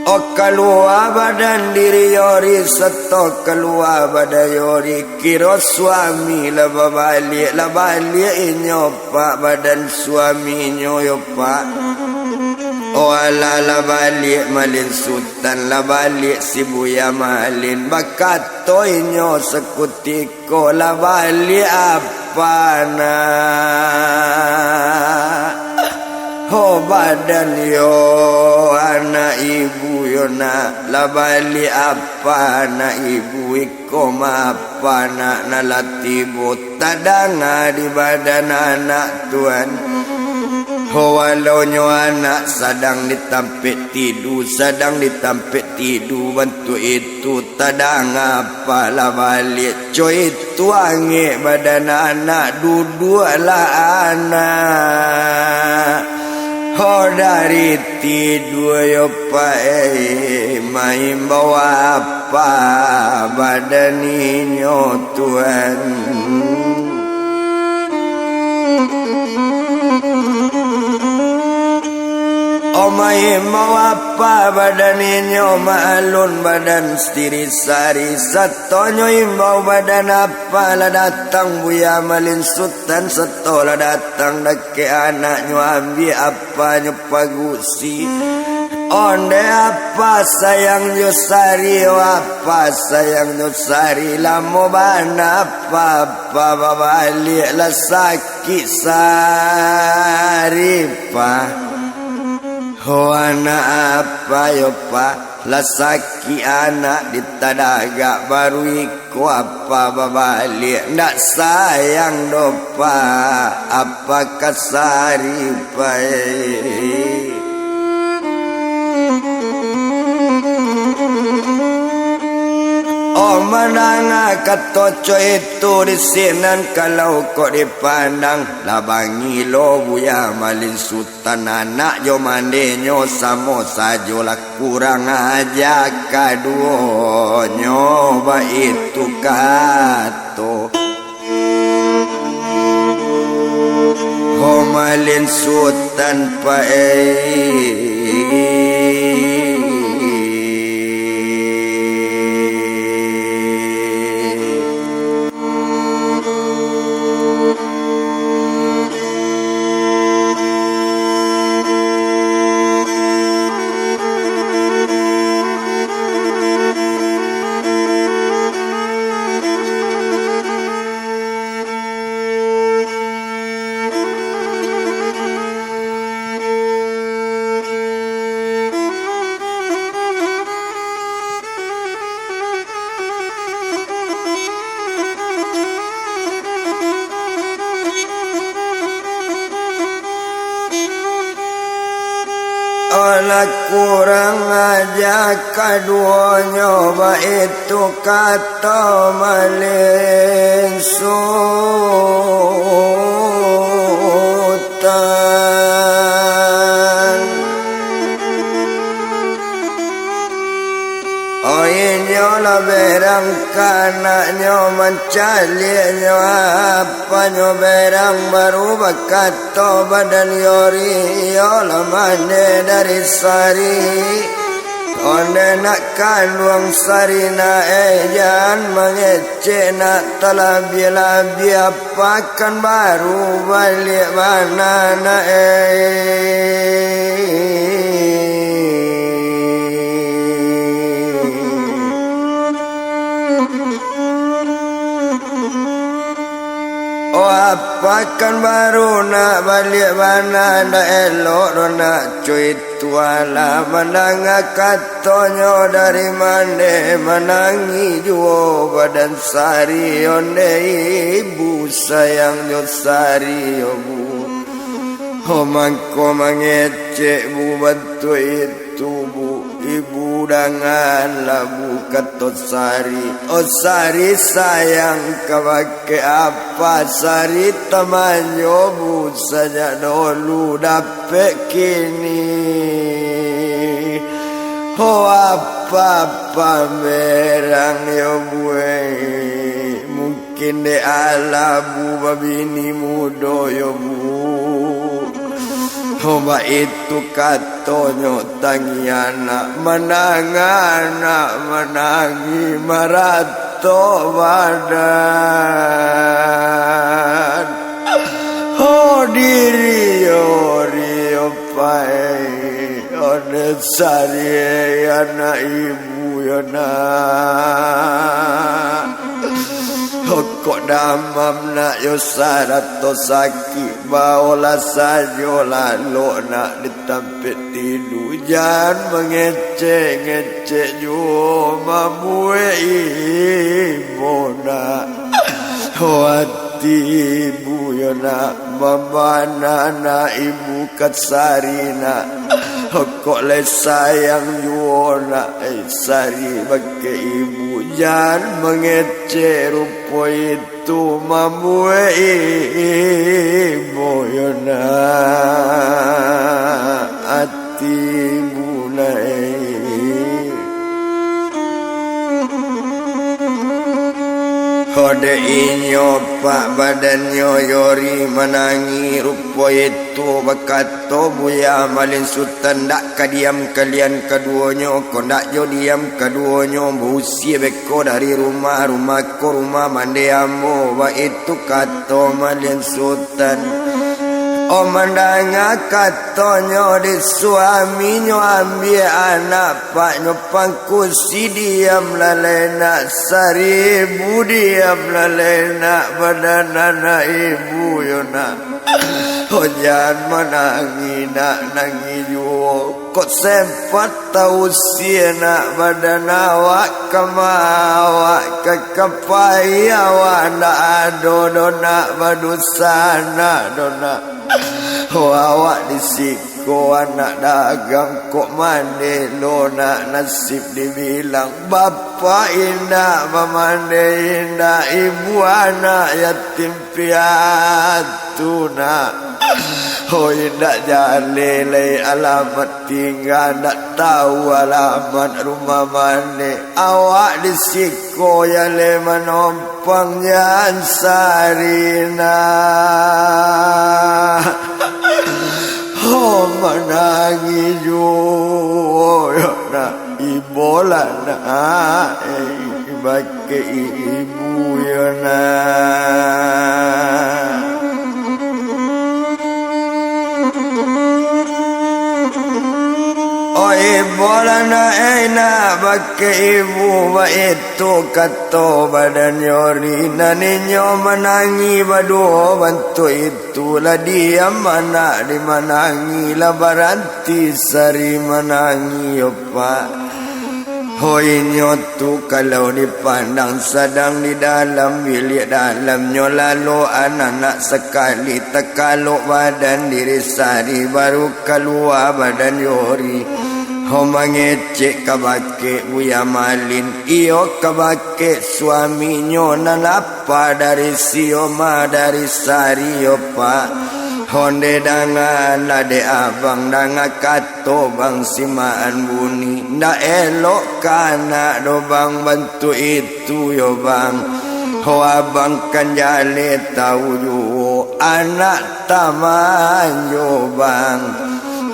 Oh, kalua badan diri Yori, sato kalua badan Yori, kiro suami lah babaliak, lah baliak inyo, Pak, badan suaminyo yo, Pak. Oh alah, lah baliak Malin Sutan, lah baliak si Buya Malin, bakato inyo sakutiko, lah baliak apa nak? Ho badan yo, anak ibu yo nak, lah baliak apa anak ibu, iko mah apa nak, nan lah tibo tadanga di badan anak tuan. Ho, walaunyo anak sadang di tampek tidu, sadang di tampek tidu bantuak itu, tadanga apa lah baliak. Coit tu angek badan anak, duduaklah anak. Ho, dari tidua yo, Pak, eh, maimbau apa badan inyo tuan? Oh, maimbau apa badan inyo, maalun badan siri sari, satonyo imbau badan apa, lah datang Buya Malin Sutan, sato lah datang dakek anaknyo, ambiak apanyo pagusi. Onde apa sayang jo sari, oh apa sayang jo sari, lamo bana apa, apa babaliak lah sakik sari, Pak. Ho, anak apa yo, Pak, lah sakik anak ditadagak baru iko, apa babaliak, ndak sayang doh, Pak, apa ka sari, Pak, eh. Oh, mandanga kato coit tu di sinan, kalau kok dipandang, lah bangilo Buya Malin Sutan. Tananak jo mandenyo samo sajolah, kurang aja kaduonyo baitu kato. Ho, Malin Sutan pae. Alah, kurang aja kaduonyo, baitu kato Malin Sutan. Oh, inyo lah berang ka anaknyo, mancaliaknyo apanyo berang, baru bakato badan Yori, iyo lah mande dari sari. Onde nak kanduang sari nak, eh, jan mangecek nak talabiah-labiah, Pakanbaru baliak bana nak, eh. Oh, Pakanbaru nak baliak bana, ndak elok doh nak cuit. Tualah mandanga katonyo dari mande, manangih juo badan sari, onde ibu sayang jo sari yo, Bu. Oh, mangko mangecek, Bu, bantuak itu, Bu. Ibu, dangalah, Bu, kato sari. Oh, sari sayang kabake apa, sari tamanyo, Bu, sajak dolu dapek kini. Oh, apa pamerang yo, Bu, eh. Mungkin dek alah, Bu, babini mudo yo, Bu. Oh, baitu katonyo tangian nak, mandanga nak manangih, marato badan. Oh, diri yo, rio pai, oh, Sari, anak ibu yo nak. Kok damam nak yo sarato sakik, baolah sajo lalok nak di tampek tidu, jan mangecek-ngecek juo mambuek ibo nak. Wati ibu yo nak, mambana nak ibu kasari nak. Kok lai sayang juo nak, eh, sari bakeh ibu, jan mangecek rupo itu mambuek ibo yo nak ati ibu nak, eh. Kok dek inyo pak badannyo Yori manangih rupo itu, bakato Buya Malin Sutan, ndak ka diam kalian kaduonyo, kok ndak jo diam kaduonyo, bausia beko dari rumah, rumah ko rumah mande ambo, baitu kato Malin Sutan. Oh, mandanga katonyo dek suaminyo, ambiak anak paknyo pangkusi, diam lalai nak, saribu diam lalai nak, badan anak ibu yo nak. Oh, jan manangih nak, nangih juo. Kok sempat tausia nak, badan awak ka ma, awak ka kapai, awak ndak ado doh nak, badusanak doh nak. Oh, awak di siko anak dagang, kok mande lo nak, nasib dibilang bapak indak mamande, indak ibu anak yatim piatu nak. Oh, indak jaleh lai alamat tingga, ndak tau alamat rumah mande. Awak di siko jaleh manompang jan sari nak. Oh, manangih juo yo nak. Ibo lah nak, eh, bakeh ibu yo nak. Oh, ibo lah nak, eh, nak bakeh ibu, baitu kato badan Yori. Nan inyo manangih baduo bantuak itu. Tu lah diam anak di manangih, lah baranti sari manangih yo pak. Ho inyo tu kalau dipandang sadang di dalam biliak dalamnyo, lalu anak-anak sakali takalok badan diri sari, baru kalua badan Yori. Ho mangecek ka bakeh Buya Malin, iyo ka bakeh suaminyo nan apa dari sio ma dari sari yo pak. Onde dangan lah dek abang, danga kato bang simaan buni, ndak elok ka anak do bang bantuak itu yo bang. Ho abang kan jaleh tau juo anak taman yo bang.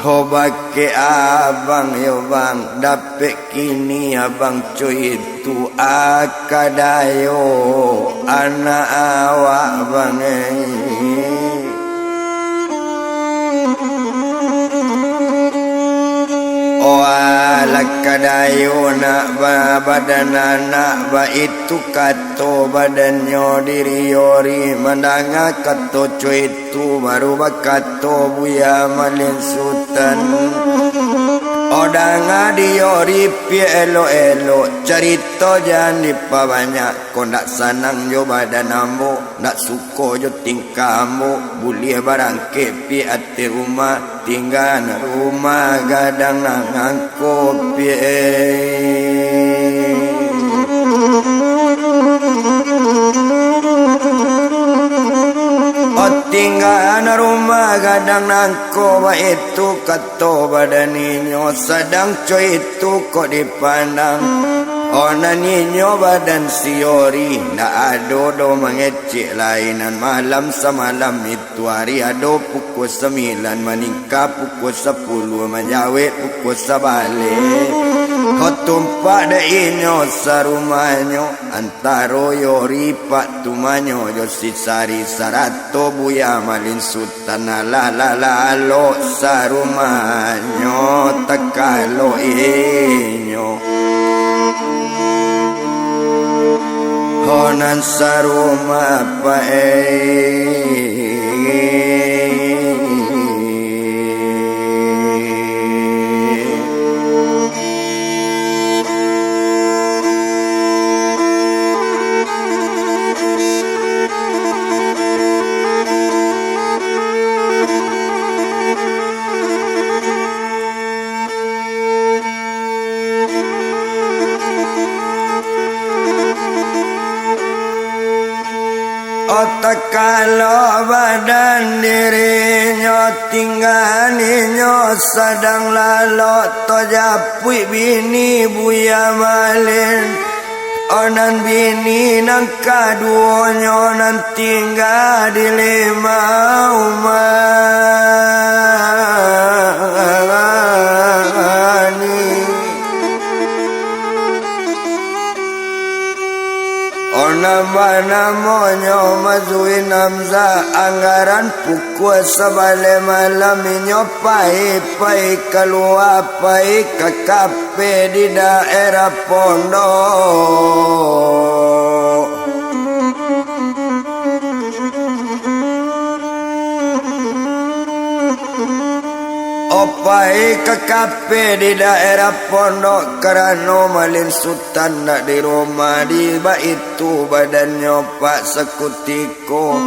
Ho bakeh abang yo bang, dapek kini abang cuit tu aka dayo anak awak bang, eh. Oh, alah ka dayo nak ba-, badan anak, baitu kato badannyo diri Yori, mandanga kato cuit tu baru bakato Buya Malin Sutan. Oh, danga di Yori piak elok-elok, carito jan dipabanyak. Ko ndak sanang jo badan ambo, ndak suko jo tingkah ambo, buliah barangkek piak ateh rumah, tinggaan rumah gadang nan angko piak. Oh, tinggaan rumah gadang nan angko, baitu kato badan inyo, sadang cuit tu kok dipandang. Oh, nan inyo badan si Yori, ndak ado doh mangecek lai nan malam samalam itu. Hari ado pukua sambilan, maningka pukua sapuluah, manjawek pukua sabaleh. Ho tumpak dek inyo sarumahnyo, antaro Yori Pak Tumanyo jo si Sari sarato Buya Malin Sutan, alah lah lalok sarumahnyo takalok inyo. Ho nan sarumah paik. Otak kalok badan dirinyo, tingga ninyo sadang lalok, tajapuik bini Buya Malin. Onan bini nan kaduonyo nan tingga di limau mani. Onan banamonyo Mazuin Hamzah, anggaran pukua sabaleh malam inyo pai-pai kalua, pai ka kafe di daerah pondok. Opai ka kafe di daerah pondok, karano Malin Sutan ndak di rumah, di baitu badannyo Pak sakutiko.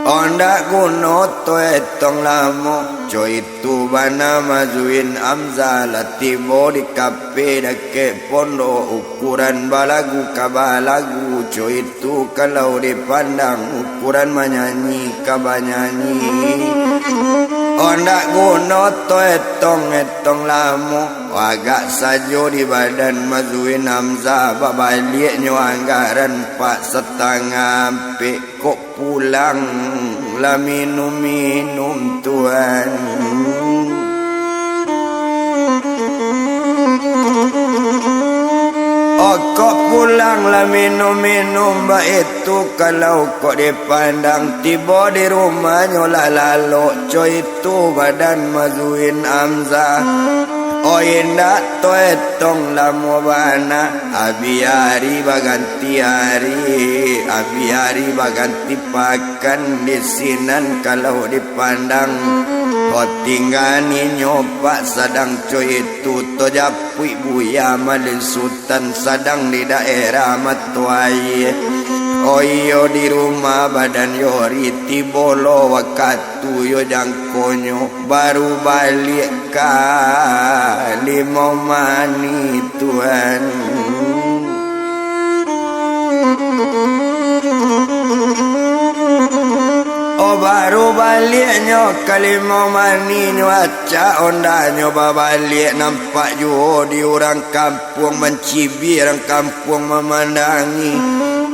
Ondak guno to etong lamo, co itu bana Mazuin Hamzah lah tibo di kafe dakek pondok, ukuran balagu ka balagu, co itu kalau dipandang, ukuran manyanyi ka banyanyi. Ondak guno to etong-etong lamo, agak sajo di badan Mazuin Hamzah, babaliaknyo anggaran Pak satangah ampek. Kok pulang lah minum-minum, Tuan. Oh, kok pulang lah minum-minum, baitu kalau kok dipandang, tibo di rumahnyo lah lalok, co itu badan Mazuin Hamzah. Oh, indak to etong lamo bana, abih ari baganti ari, abih ari baganti pakan, di sinan kalau dipandang. Oh, tingga ninyo Pak sadang co itu, tajapuik Buya Malin Sutan sadang di daerah mato aia. Oh iyo, di rumah badan Yori, tibo lo wakatu yo jangkonyo, baru baliak ka Limau Manih, Tuan. Oh, baru baliaknyo ka Limau Manih, nyo acak ondanyo babaliak, nampak juo di urang kampuang mancibia, urang kampuang mamandangi.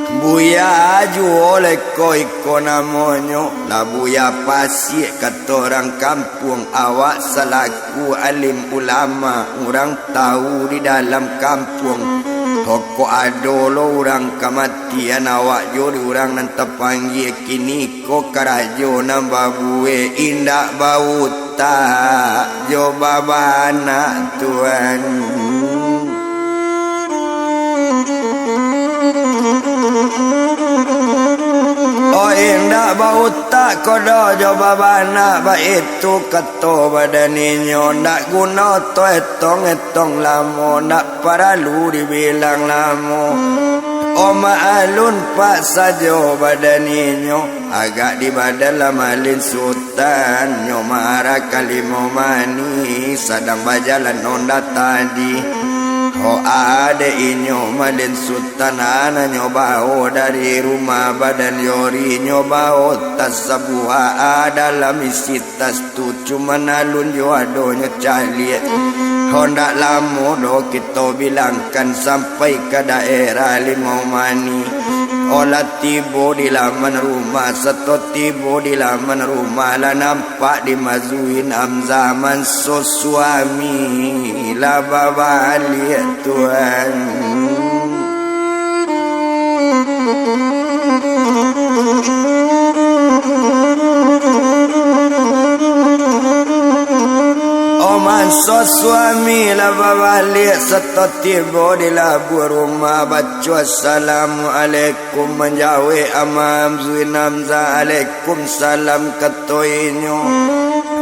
Buya juo lah iko-iko namonyo, lah Buya Pasiak, kato urang kampuang, awak salaku alim ulama, urang tau di dalam kampuang. Kok ado lo urang kamatian, awak juo di urang nan tapanggia kini ko karajo nan babuek, indak bautak jo babanak, Tuan. Oh, indak bautak ko doh jo babanak, baitu kato badan inyo, ndak guno to etong-etong lamo, ndak paralu dibilang lamo. Oh, maalun Pak sajo badan inyo, agak di badan lah Malin Sutan, nyo maarah ka Limau Manih, sadang bajalan onda tadi. Ho, adek inyo Malin Sutan, ananyo bao dari rumah badan Yori, nyo bao tas sabuah, a dalam isi tas tu cuman alun jo adonyo caliak. Ho, ndak lamo doh kito bilangkan sampai ka daerah Limau Manih. Olah tibo di laman rumah, sato tibo di laman rumah, lah nampak di Mazuin Hamzah manso suami, lah babaliak tuan. O manso suami lah babaliak, sato tibo di labuah rumah, baco assalamualaikum, manjawek Amam Zuin Hamzah, alaikum salam, kato inyo.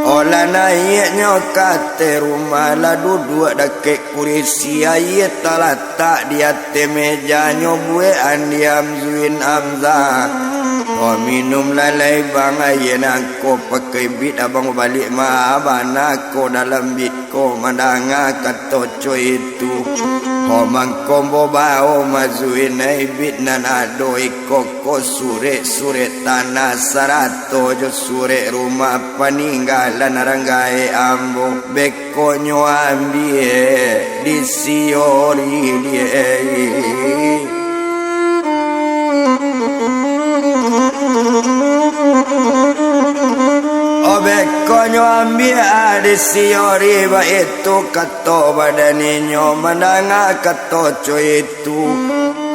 Olah naiaknyo ka ateh rumah, lah duduak dakek kurisi, aia talatak di ateh mejanyo, buekan di Amzuin Hamzah. Ko minum lalai bang aia nangko, pakai bit abang baliak ma bana ko dalam bit ko, mandanga kato co itu. Ko mangko bao Mazuin, ai bit nan ado iko ko surek-surek tanah sarato jo surek rumah paninggalan rang gaek ambo. Bek Konyo ambiak di siori diai. Obek konyo ambiak di siori, baitu kato badan inyo mandanga kato co itu.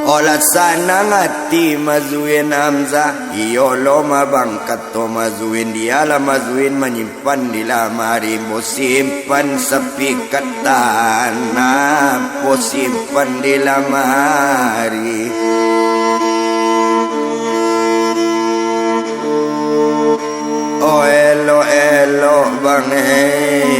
Olah sanang ati Mazuin Hamzah, iyo lo mabang kato Mazuin, dialah Mazuin manyim pan di lamari, ambo simpan sapikat tanah, ambo simpan di lamari. Oh, elok-elok bang, eh.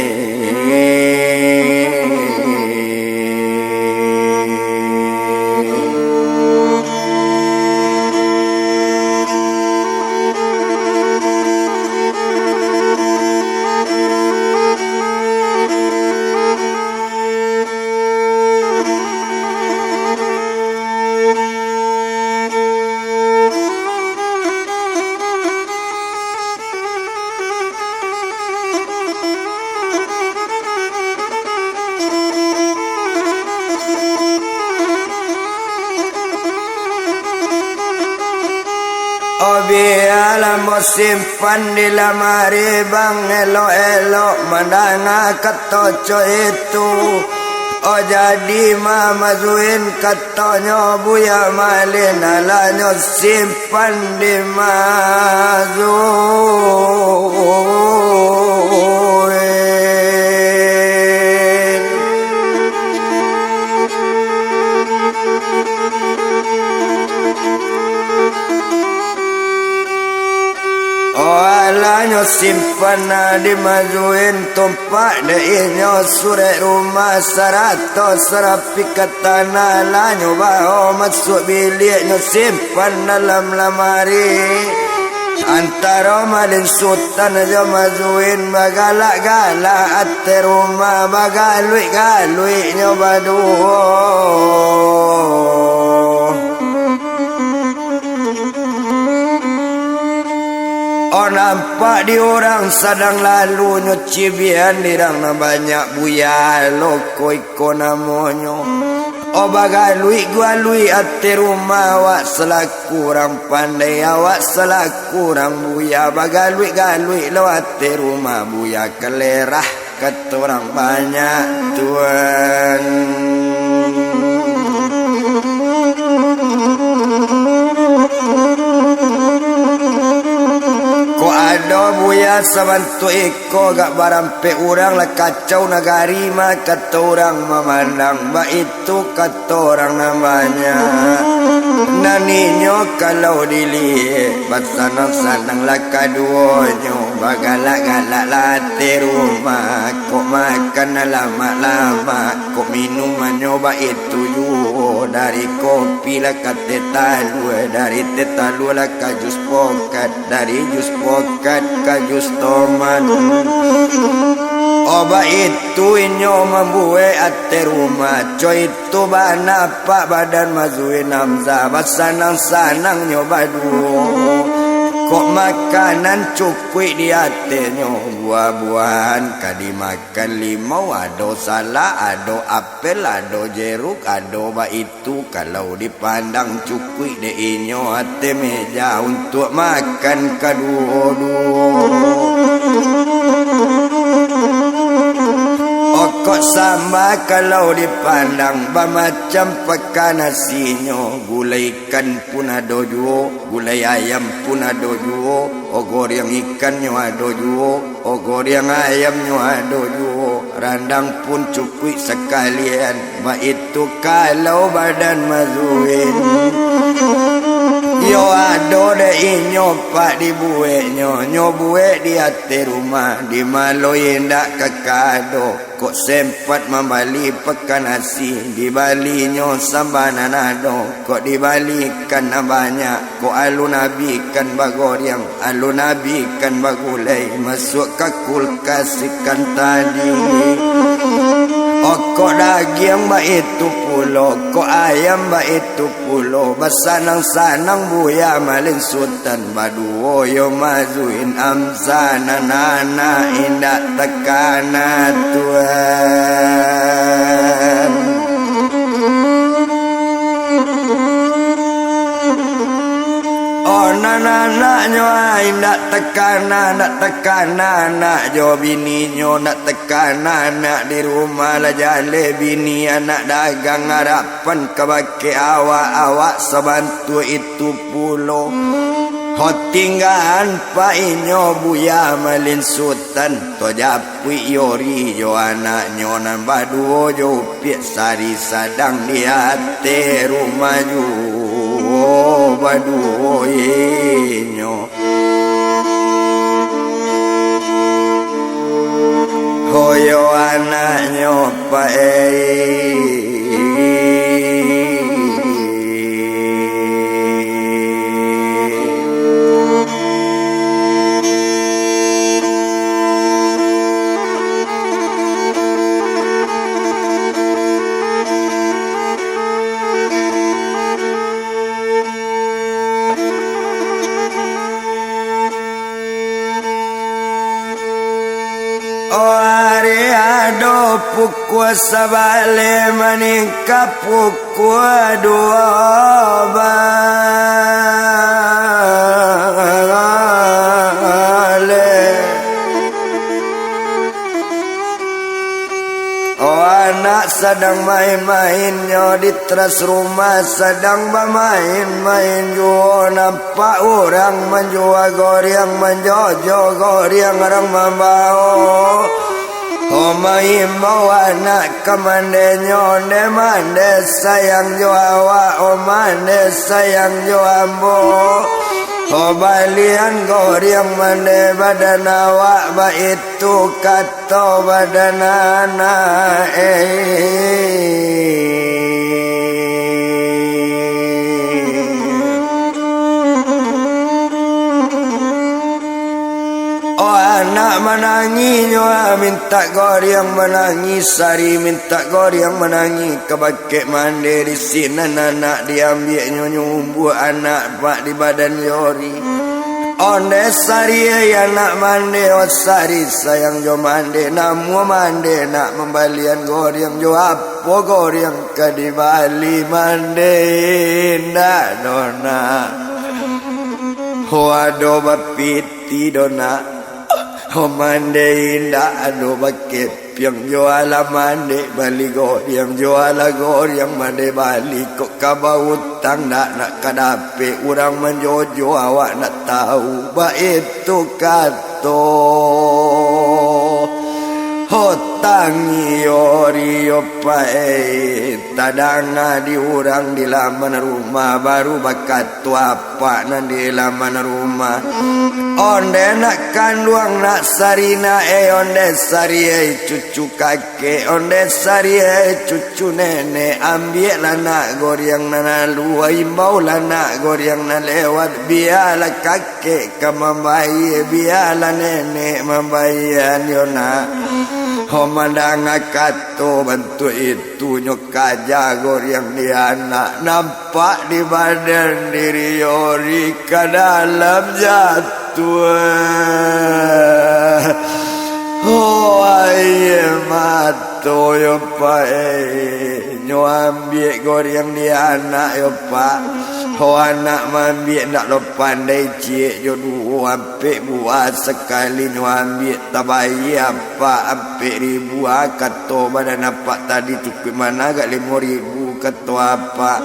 Oh, bialah ambo simpan di lamari bang, elok-elok mandanga kato co itu. Oh, jadi ma Mazuin katonyo Buya Malin, alah nyo simpan di Mazuin. Oh, alah nyo simpan di Mazuin, tumpak dek inyo surek rumah sarato sarapikat tanah, lah nyo bao masuak biliak, nyo simpan dalam lamari. Antaro Malin Sutan jo Mazuin bagalak-galak ateh rumah, bagaluik-galuiknyo baduo. Oh, nampak di urang sadang lalu, nyo cibian di rang nan banyak, Buya lo ko iko namonyo. Oh, bagaluik-galuik ateh rumah, awak salaku urang pandai, awak salaku urang buya, bagaluik-galuik lo ateh rumah buya, kalerah kato urang banyak tuan. Kok ado buya sabantuak iko, gak barampek urang, lah kacau nagari mah, kato urang mamandang, baitu kato urang nan banyak. Nan inyo kalau diliek, basanang-sanang lah kaduonyo, bagalak-galak lah ateh rumah, kok makan lamak-lamak, kok minumannyo baitu juo, dari kopi lah ka teh talua, dari teh talua lah ka jus pokat, dari jus pokat ka jus tomat. Oh, baitu inyo mambuek ateh rumah, co itu banapak badan Mazuin Hamzah, basanang-sanangnyo baduo. Kok makanan cukuik di atenyo, buah-buahan ka dimakan, limau ado, salak ado, apel ado, jeruk ado, baitu kalau dipandang cukuik dek inyo ate meja untuak makan kaduo-duo. Okok samba kalau dipandang bamacam pakan asinyo, gulai ikan pun ado juo, gulai ayam pun ado juo, o goriang ikannyo ado juo, o goriang ayamnyo ado juo, randang pun cukuik sakalian, baitu kalau badan Mazuin. Iyo ado dek inyo pak dibueknyo, nyo buek di ateh rumah, di ma lo indak ka ado. Kok sempat mambali pakan asin, dibalinyo samba nan ado. Kok dibali ikan nan banyak, kok alun abih ikan bagoriang, alun abih ikan bagulai, masuak ka kulkas ikan tadi. Okok dagiang baitu pulo, kok ayam baitu pulo, basanang-sanang Buya Malin Sutan baduo yo Mazuin Amsa nan anak indak takana tuan. Oh nan anaknyo ai indak takana, indak takana anak jo bininyo, indak takana anak di rumah lah jaleh bini anak dagang arap pan kabake awak, awak sabantuak itu pulo. Ho tinggaan pa inyo Buya Malin Sutan, to japuik Yori jo anaknyo nan baduo jo Upiak Sari sadang di ateh rumah juo baduo inyo. Hoyo anaknyo pae. Oh, ari ado pukua sabaleh maningka pukua duo baleh. Oh, anak sadang main-main nyo di teras rumah, sadang bamain-main juo, nampak urang manjua goriang, manjojo goriang, urang mambao. Oh, maimbau anak ka mande nyo, onde mande sayang jo awak, oh, mande sayang jo ambo. Oh, balian goriang mande badan awak, baitu kato badan anak, eh. Oh, anak manangih nyo, ah, mintak goriang manangih, Sari mintak goriang manangih, ka bakeh mande di sinan anak diambiaknyo, nyumbuak anak pak di badan Yori. Onde Sari, eh, anak mande, oh Sari sayang jo mande, namuah mande nak mambalian goriang, jo apo goriang ka dibali mande, indak doh nak. Ho ado bapiti doh nak. Ho mande indak ado bakepiang, jualah mande bali goriang, jualah goriang mande bali, kok ka bautang nak, nak ka dapek urang manjojo awak nak tau, baitu kato. Ho tangio rio pae, tadanga di urang di laman rumah, baru bakato apak nan di laman rumah. Onde nak kanduang nak Sari nak, eh, onde Sari, eh, cucu kakek, onde Sari, eh, cucu nenek, ambiaklah nak goriang nan lalu, imbaulah nak goriang nan lewat, bialah kakek ka mambayia, bialah nenek mambayia nyo nak. Ho mandanga kato bantuak itu, nyo kaja Goriang di anak, nampak di badan diri Yori ka dalam jatuah. Ho aia mato yo pae, nyo ambiak Goriang di anak yo, Pak. Ho anak maambiak ndak lo pandai ciek jo duo, ampek buah sakali nyo ambiak tabayia, Pak, ampek ribu, ah, kato badan apak tadi cukuik managak limo ribu, kato apak.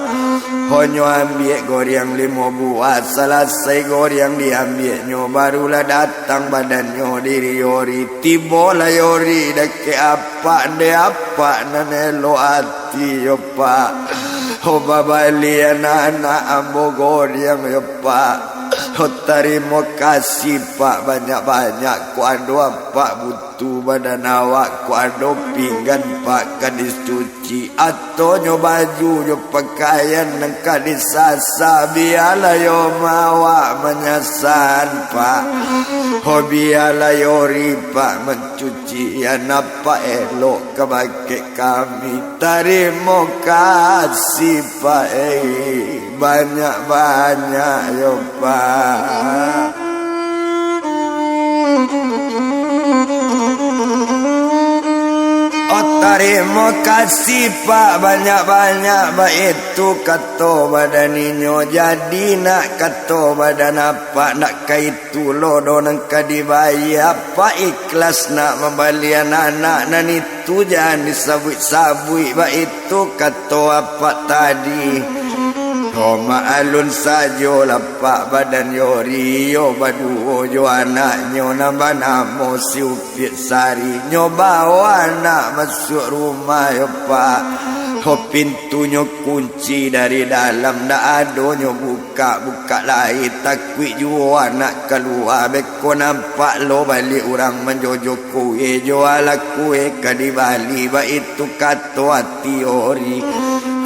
Ho nyo ambiak Goriang limo buah, salasai Goriang diambiaknyo, barulah datang badannyo diri Yori. Tibolah Yori dakek apak, dek apak nan elok ati yo, Pak. Ho babalian anak ambo Goriang yo, Pak. Ho tarimo kasih, Pak, banyak-banyak. Kok ado apak butuh badan awak, kok ado pinggan, Pak, ka dicuci, atonyo baju jo pakaian nan ka disasa, bialah yo ma awak manyasaan, Pak. Ho bialah Yori, Pak, mancuci anak, Pak, elok ka bakeh kami. Tarimo kasih, Pak, eh, banyak-banyak yo, Pak. Oh, tarimo kasih, Pak, banyak-banyak, baitu kato badan inyo. Jadi nak, kato badan apak, ndak ka itu lo doh nan ka dibayia, Pak, ikhlas nak mambalian anak nan itu. Tu jan disabuik-sabuik, baitu kato apak tadi. Ho, maalun sajolah, Pak, badan Yori yo baduo jo anaknyo nan banamo si Upiak Sari. Nyo bao anak masuak rumah yo, Pak. Ho, pintunyo kunci dari dalam, ndak ado nyo bu- Bukak-bukak lai, takuik juo anak kalua, beko nampak lo baliak urang manjojo kue, juolah kue ka dibali, baitu kato ati Yori.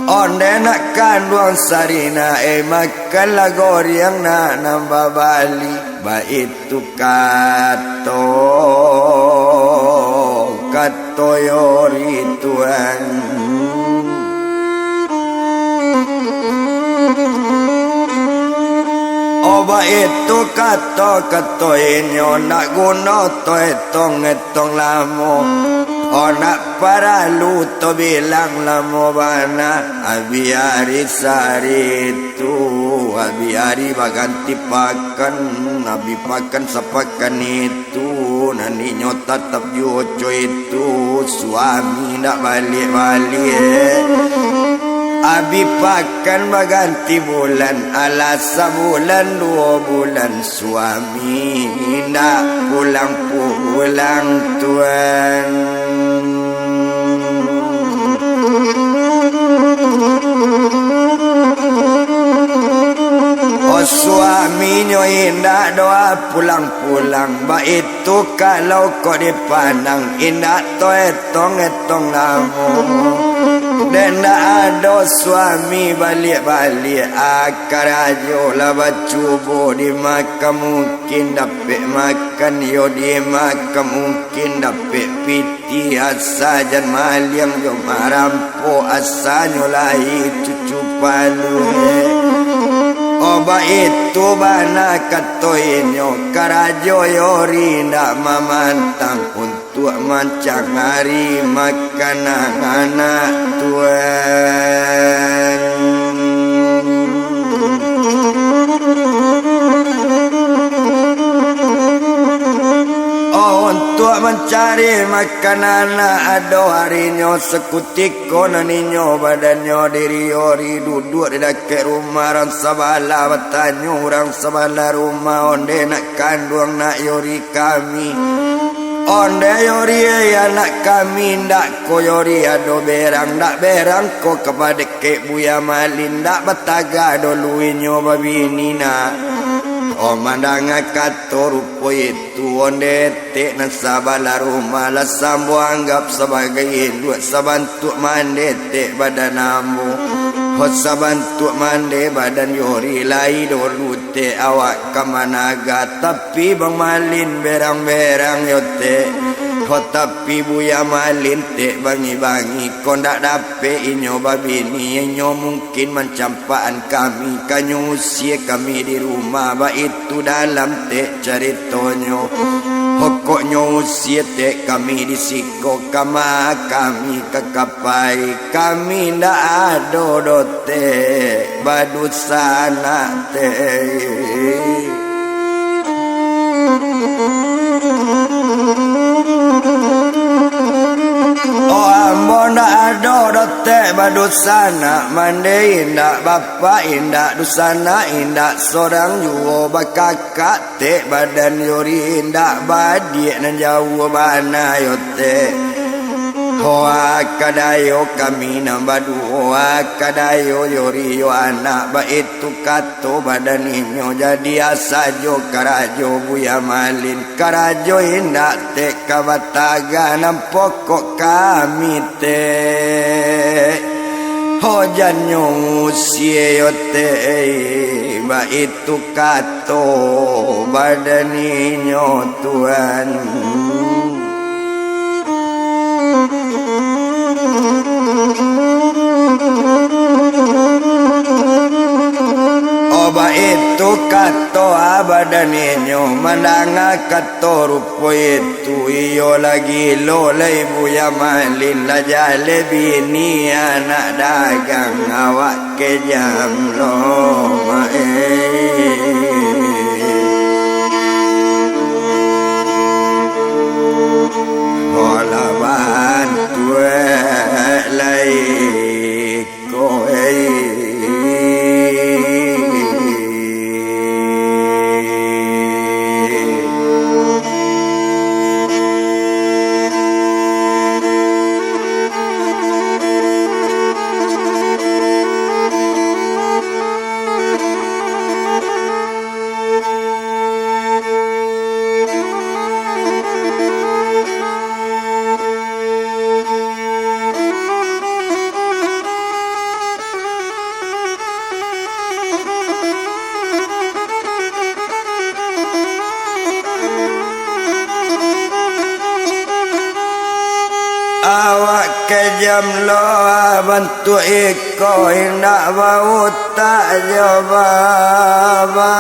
Onde nak kanduang Sarina, eh, makanlah Goriang nak nan babali, baitu kato, kato Yori tuan. Oh, baitu kato-kato inyo, ndak guno to etong-etong lamo. Oh, ndak paralu to bilang lamo bana. Abi ari saritu, abi ari baganti pakan, abi pakan sapakan itu. Tu nan inyo tatap juo co itu, suami ndak baliak-baliak. Abi pakan baganti bulan, alah sabulan duo bulan, suami ndak pulang-pulang tuan. Oh, suaminyo indak doh pulang-pulang, baitu kalau kok dipandang, indak to etong-etong lamo. Dek ndak ado suami baliak-baliak, ah, karajo lah bacubo, di makan mungkin dapek makan, yo di makan mungkin dapek piti. Asa jan maliang jo marampok, asanyo lai cucu palu. Oh, baitu bana kato inyo, karajo Yori ndak mamantang untuak mancangari makanan anak tuan. Oh, untuak mancari makanan, ado arinyo sakutiko nan inyo badannyo diri Yori duduak di dakek rumah urang sabalah, batanyo urang sabalah rumah, "Onde nak kanduang nak Yori kami? Onde Yori, eh, anak kami, ndak ko Yori ado berang, ndak berang ko ka padek kek Buya Malin, ndak bataga dolu inyo babini nak." Oh, mandanga kato rupo itu, onde etek nan sabalah rumah lah sambo anggap sabagai induak, sabantuak mandetek badan ambo. Ho, sabantuak mande badan Yori lai dolu tek, awak ka managa, tapi Bang Malin berang-berang yo tek. Tapi Buya Malin tek bangi-bangi, kok ndak dapek inyo babini, inyo mungkin mancampakan kami, ka nyo usie kami di rumah, baitu dalam tek caritonyo. Hokoknyo usie tek kami di siko, kama kami ka kapai, kami ndak ado doh tek badusanak tek. Oh, ambo ndak ado doh tek badusanak, mande indak, bapak indak, dusanak indak, sorang juo bakakak tek, badan Yori indak, badiak nan jauah bana yo tek. Hoa kadayo kami nan baduo, hoa kadayo Yori yo anak, baitu kato badan inyo, jadi asa jo karajo Buya Malin, karajo indak tek ka batagah nan pokok kami tek. Ho jan nyo usie yo tek, baitu kato badan inyo tuan. Oh, baitu kato badan inyo, mandanga kato rupo itu, iyo lah gilo lai Buya Malin, lah jaleh bini anak dagang, awak kejam lo, mak, eh. Olah bantuak lai ko, eh. Awak kejam lo bantuak iko, indak bautak jo babanak.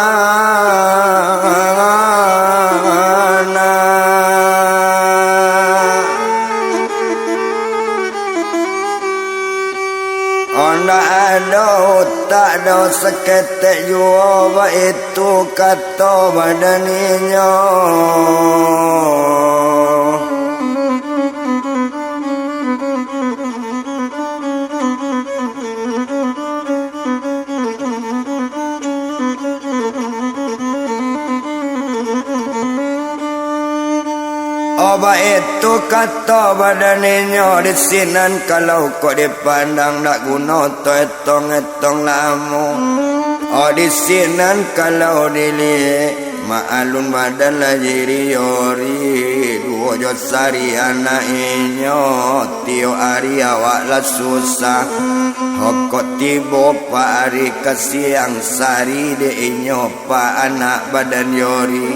Ndak ado utak doh saketek juo, baitu kato badan inyo. Oh, baitu kato badan inyo, di sinan kalau kok dipandang, dak guno to etong-etong lamo. Oh, di sinan kalau diliek, maklum badan lah Yori, duo jo Sari anak inyo, tiok ari awak lah susah. Hokok tibo pa ari ka siang, Sari dek inyo pa anak badan Yori.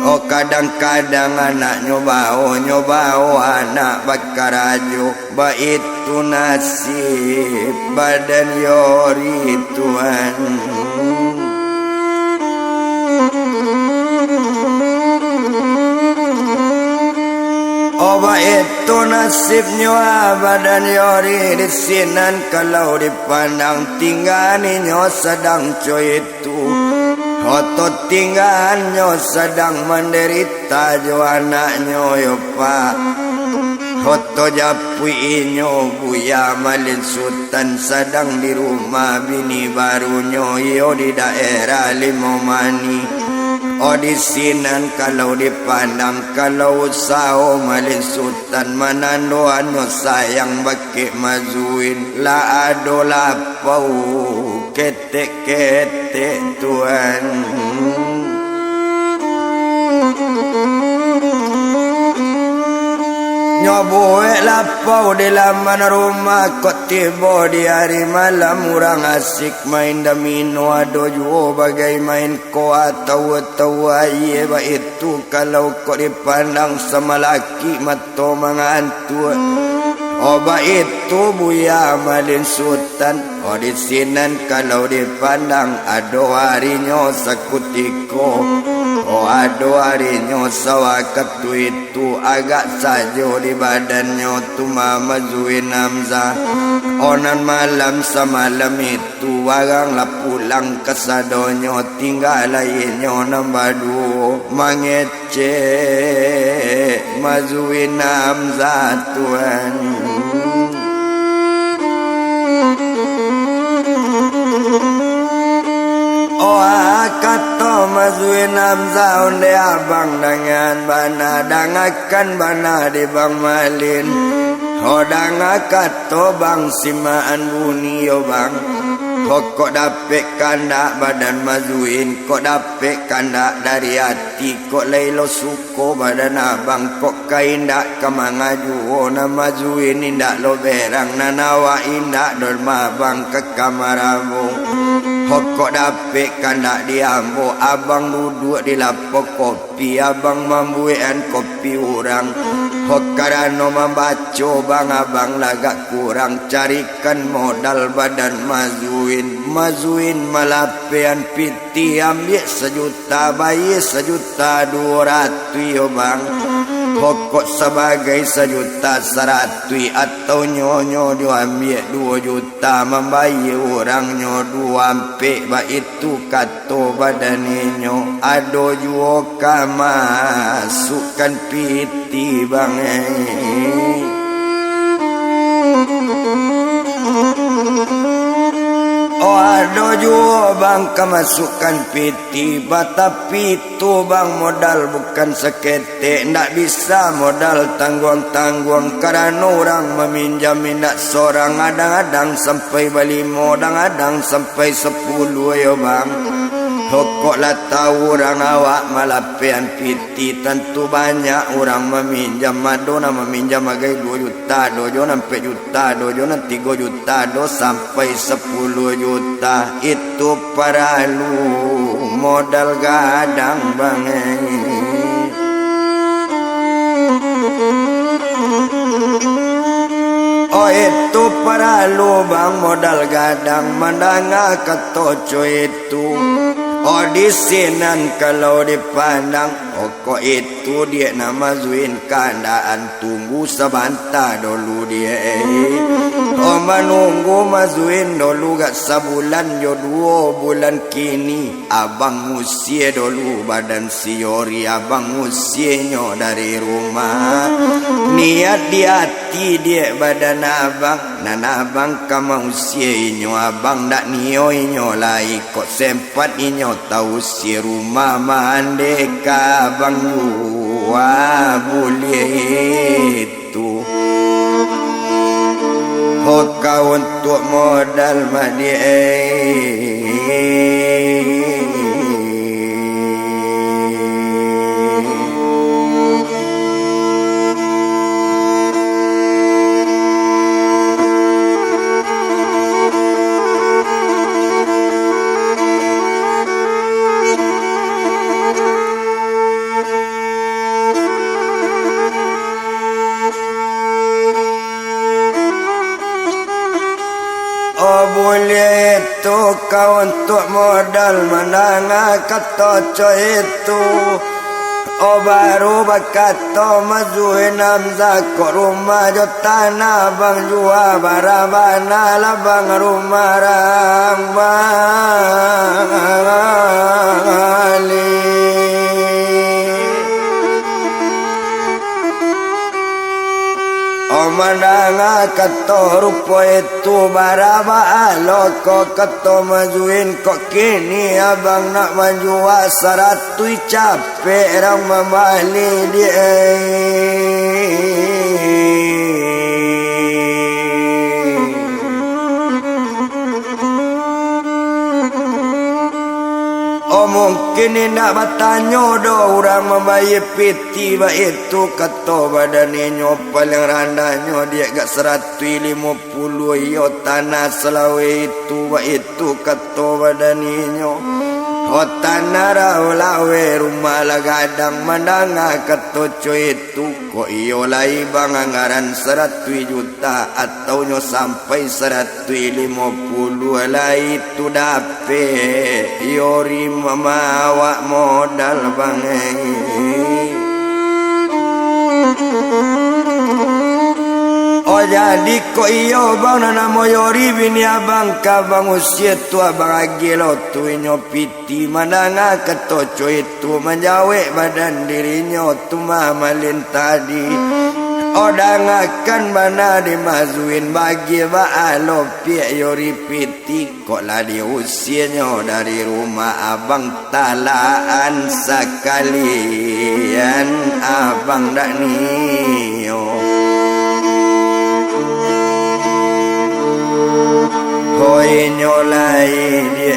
Oh, kadang-kadang anaknyo bao, nyo bao anak bakarajo. Baitu nasib badan Yori tuan. Oh, baitu nasibnyo, ah, badan Yori di sinan kalau dipandang, tingga ninyo sadang coit tu. Oto tingganyo sadang mandarita jo anaknyo yo, Pak. Oto japuik inyo Buya Malin Sutan sadang di rumah bini barunyo, iyo di daerah Limau Manih. Oh, di sinan kalau dipandang, kalau usaho Malin Sutan manandoannyo sayang bakeh Mazuin, lah ado lapau ketek-ketek tuan. Nyo buek lapau di laman rumah, kok tibo di ari malam urang asik main domino, ado juo bagai main koa, tawa-tawa aia baitu, kalau kok dipandang samalaki mato mangantuak. Oh, baitu Buya Malin Sutan. Oh, di sinan kalau dipandang, ado arinyo sakutiko, oh, ado arinyo sawakatu itu, agak sajo di badannyo tu Mazuin Hamzah. Oh, nan malam samalam itu, urang lah pulang kasadonyo, tingga lai inyo nan baduo mangecek Mazuin Hamzah, Tuan. Oh, kato Mazuin Hamzah, ondeh abang dangan bana, dangakan bana di Bang Malin. Oh, danga kato bang, simakan bunyi yo bang. Oh, kok dapek kandak badan Mazuin, kok dapek kandak dari ati, kok lai lo suko badan abang, kok ka indak ka manga juo, nan Mazuin indak lo berang, nan awak indak doh mabang ka kamar ambo. Ho, kok dapek kandak di ambo, abang duduak di lapo kopi, abang mambuekan kopi urang. Ho, karano mambaco bang, abang lah agak kurang, carikan modal badan Mazuin. Mazuin malapean piti, ambiak sajuta Tabayia sajuta duo ratuih yo bang. Pokok sabagai sajuta saratuih, atau nyo-nyo jo ambiak duo juta mambayia urang nyo duo ampek, baitu kato badaninyo. Ado juo ka masukkan piti bang, eh. Oh, ado juo bang ka masukkan piti, batapi tu bang modal bukan saketek, ndak bisa modal tangguang-tangguang, karano urang maminjam indak sorang, adang-adang sampai balimo, adang-adang sampai sapuluah yo bang. Pokok lah tau urang awak malapean piti. Ti tantu banyak urang maminjam, ado nan maminjam agai duo juta, ado jo nan ampek juta, ado jo nan tigo juta, ado sampai sapuluah juta. Itu paralu modal gadang bang, eh. Oh, itu paralu bang modal gadang, mandanga kato co itu. Oh, di sinan kalau dipandang, oh, kok itu diak nan Mazuin kandaan, tunggu sabanta dulu diak, eh. Oh, manunggu Mazuin dulu gak sabulan jo duo bulan kini, abang usia dulu badan si Yori, abang usianyo dari rumah. Niat di ati diak badan abang, nan abang ka mausianyo, abang ndak nio inyo lai, kok sempat inyo tausia, rumah mandeka abang jua buliah itu. Ho, ka untuak modal madiak, eh. Oh, buliah itu ka untuak modal, mandanga kato co itu. Oh, baru bakato Mazuin Hamzah, kok rumah jo tanah bang jua, bara bana lah bang rumah rang bang. Oh, mandanga kato rupo itu, bara baa lo ko kato Mazuin, kok kini abang nak manjua saratuih, capek rang mambali diak, eh. Oh, mungkin Kini ndak batanyo doh urang mambayie piti, baitu kato badan inyo, paliang randahnyo diak gak saratuih limo puluah, iyo tanah salaweh itu, baitu kato badan inyo. Oh tanah rauh laweh, rumah lah gadang, mandanga kato co itu, kok iyo lai bang anggaran saratuih juta, atau nyo sampai saratuih limo puluah lai tu dapek, iyo ri mamawak modal bang, eh. Oh, jadi kok iyo bang, nan namo Yori bini abang ka bang usia tu, abang agiah lo tu inyo piti, mandanga kato co itu, manjawek badan dirinyo tu mah malin tadi. Oh, dangakan bana di Mazuin, bagiah baa lo piak Yori piti. Kok lah diusianyo dari rumah abang, talakan sakalian abang dak nio. Hoi nyo lai di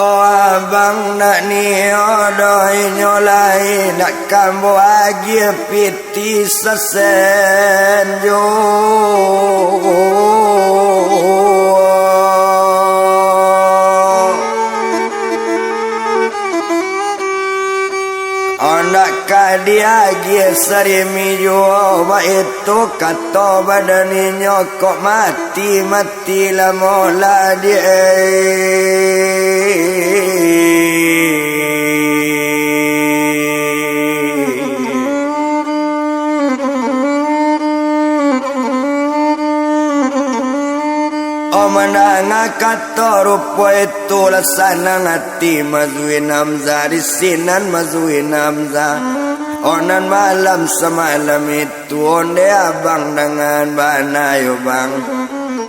Oh, abang nak nio doh inyo lai, nak kambo agiah piti sasen jo. Andak ka diagiah sarimi juo, baitu kato badan inyo, kok mati, mati lamo lah di. Oh, mandanga kato rupo itu, lah sanang ati Mazuin Hamzah, di sinan Mazuin Hamzah. Oh, nan malam samalam itu, onde abang dangan bana yo bang.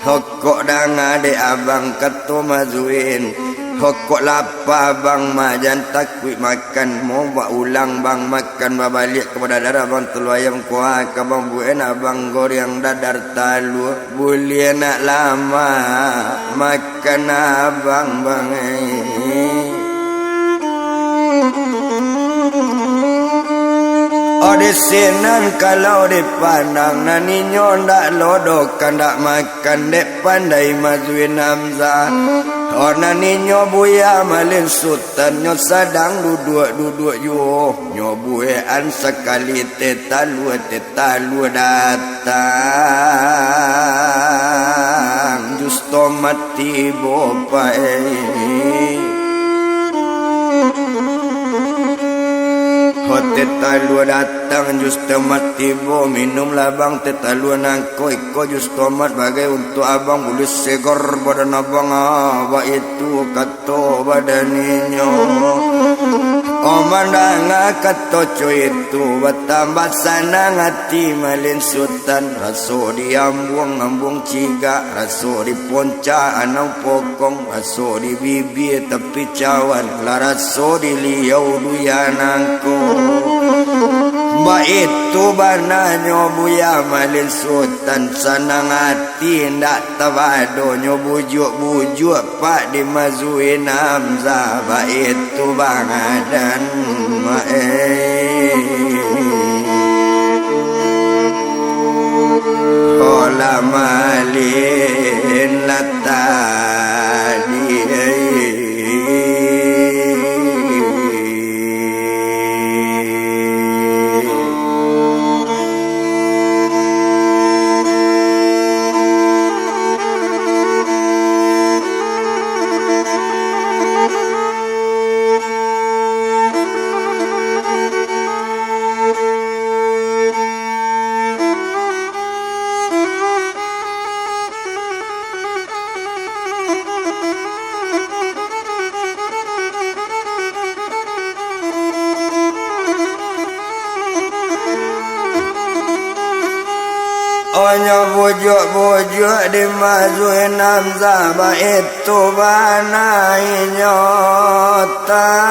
Hokok danga dek abang kato Mazuin. Hokok lapa abang mah, jan takuik makan. Mau baulang bang makan, babaliak ka badadar abang talua ayam, kuah ka bang buek abang goreng dadar talua. Buliah nak lama makan abang bang, eh. Oh, di sinan kalau dipandang, nan inyo ndak lodo kandak makan dek pandai Mazuin Hamzah. Oh, nan inyo Buya Malin Sutan nyo sadang duduak-duduak juo. Nyo buekan sakali teh talua, teh talua datang, jus tomat tibo pai. Ho teh talua datang, jus tomat tibo, minumlah bang teh talua nangko, iko jus tomat bagai untuak abang, buliah segar badan abang, ah, baitu kato badan inyo. Oh, mandanga kato co itu, batambah sanang ati Malin Sutan, raso di ambuang-ambuang cigak, raso di poncak anau pokong, raso di bibia tapi cawan, lah raso di liau duya nangko. Baitu bananyo Buya Malin Sutan, sanang ati indak tabadonyo, bujuak-bujuak Pak di Mazuin Hamzah, baitu bangadan, eh. Kola malin lah tadi, eh. Bujuak-bujuak di Mazuin Hamzah, baitu bana inyo tadi.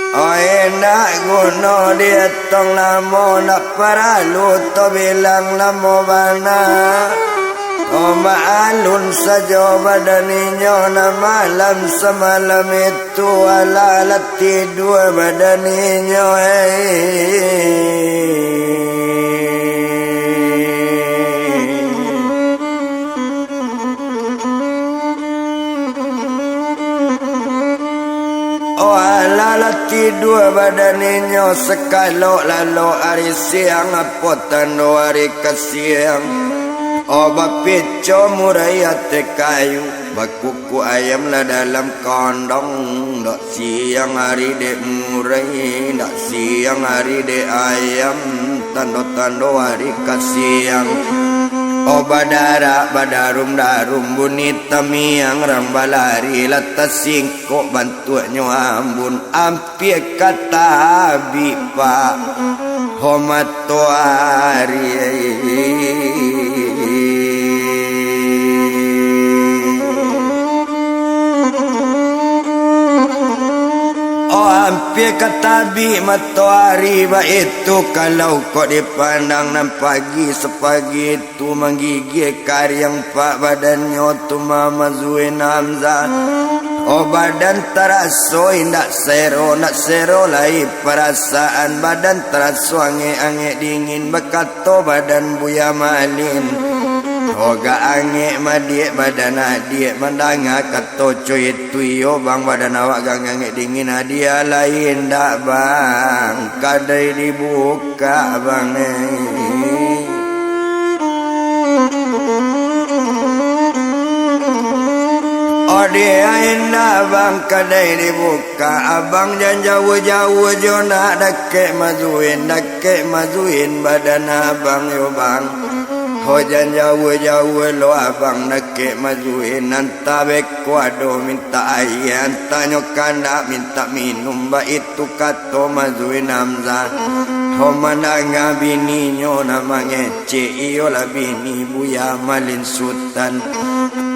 Oi, ndak guno dietong lamo, ndak paralu tabilang lamo bana. Oh, maalun sajo badan inyo, nan malam samalam itu, alah lah tidua badan inyo, eh. Oh, alah lah tidua badan inyo, sakalok lalok ari siang, apo tando ari ka siang. Oh, bapico murai ateh kayu, bakuku ayam lah dalam kandang, ndak siang ari dek murai, ndak siang ari dek ayam, tando-tando ari ka siang. Oh, badarak badarum-darum bunyi tamiang, rang balari lah tasingkok bantuaknyo ambun, ampia ka tabik, Pak. Ho matoari. Oh, ampia ka tabik matoari, baitu kalau kok dipandang nan pagi sapagi tu, manggigih kariang, Pak, badannyo tu Mazuin Hamzah. Oh, badan taraso indak sero, ndak sero lai parasaan, badan taraso angek-angek dingin, bakato badan Buya Malin. Ogah angek madiak badan adiak, mandanga kato co itu, iyo bang, badan awak gangangek dingin, adiak lai indak bang, kadai dibukak bang, eh. Adiak indak bang, kadai dibukak, abang jan jauah-jauah jo nak dakek Mazuin, dakek Mazuin badan abang yo bang. Ho jan jauah-jauah lo abang dakek Mazuin, nan tabek ko ado mintak aia, antanyo kandak mintak minum, baitu kato Mazuin Hamzah. Ho mandanga bininyo nan mangecek, iyolah bini Buya Malin Sutan.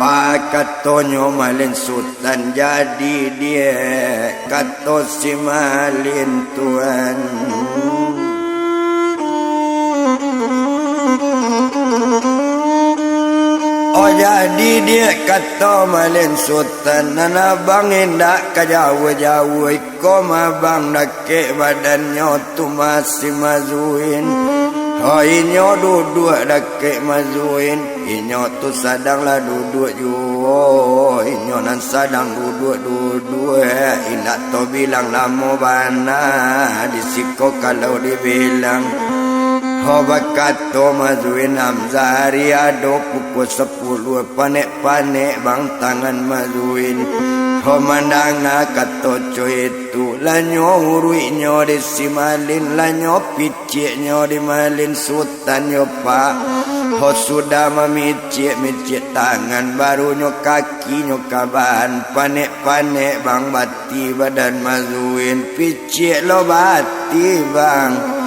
Pak, katonyo Malin Sutan, jadi diak, kato si Malin Tuan. Oh, jadi diak, kato Malin Sutan, nan abang indak ka jauah-jauah, iko mah abang dakek badannyo tu mah si Mazuin. Oh, inyo duduak dakek Mazuin, inyo tu sadang lah duduak juo, inyo nan sadang duduak-duduak, indak tabilang lamo bana, di siko kalau dibilang. Ho, bakato Mazuin Hamzah, ari ado pukua sapuluah, panek-panek bang tangan Mazuin. Ho, mandanga kato co itu, lanyo uruiknyo di si Malin, lanyo piciaknyo di Malin Sutan yo, Pak. Ho, sudah mamiciak-miciak tangan, barunyo kakinyo ka bahan, panek-panek bang bati badan Mazuin, piciak lo bati bang.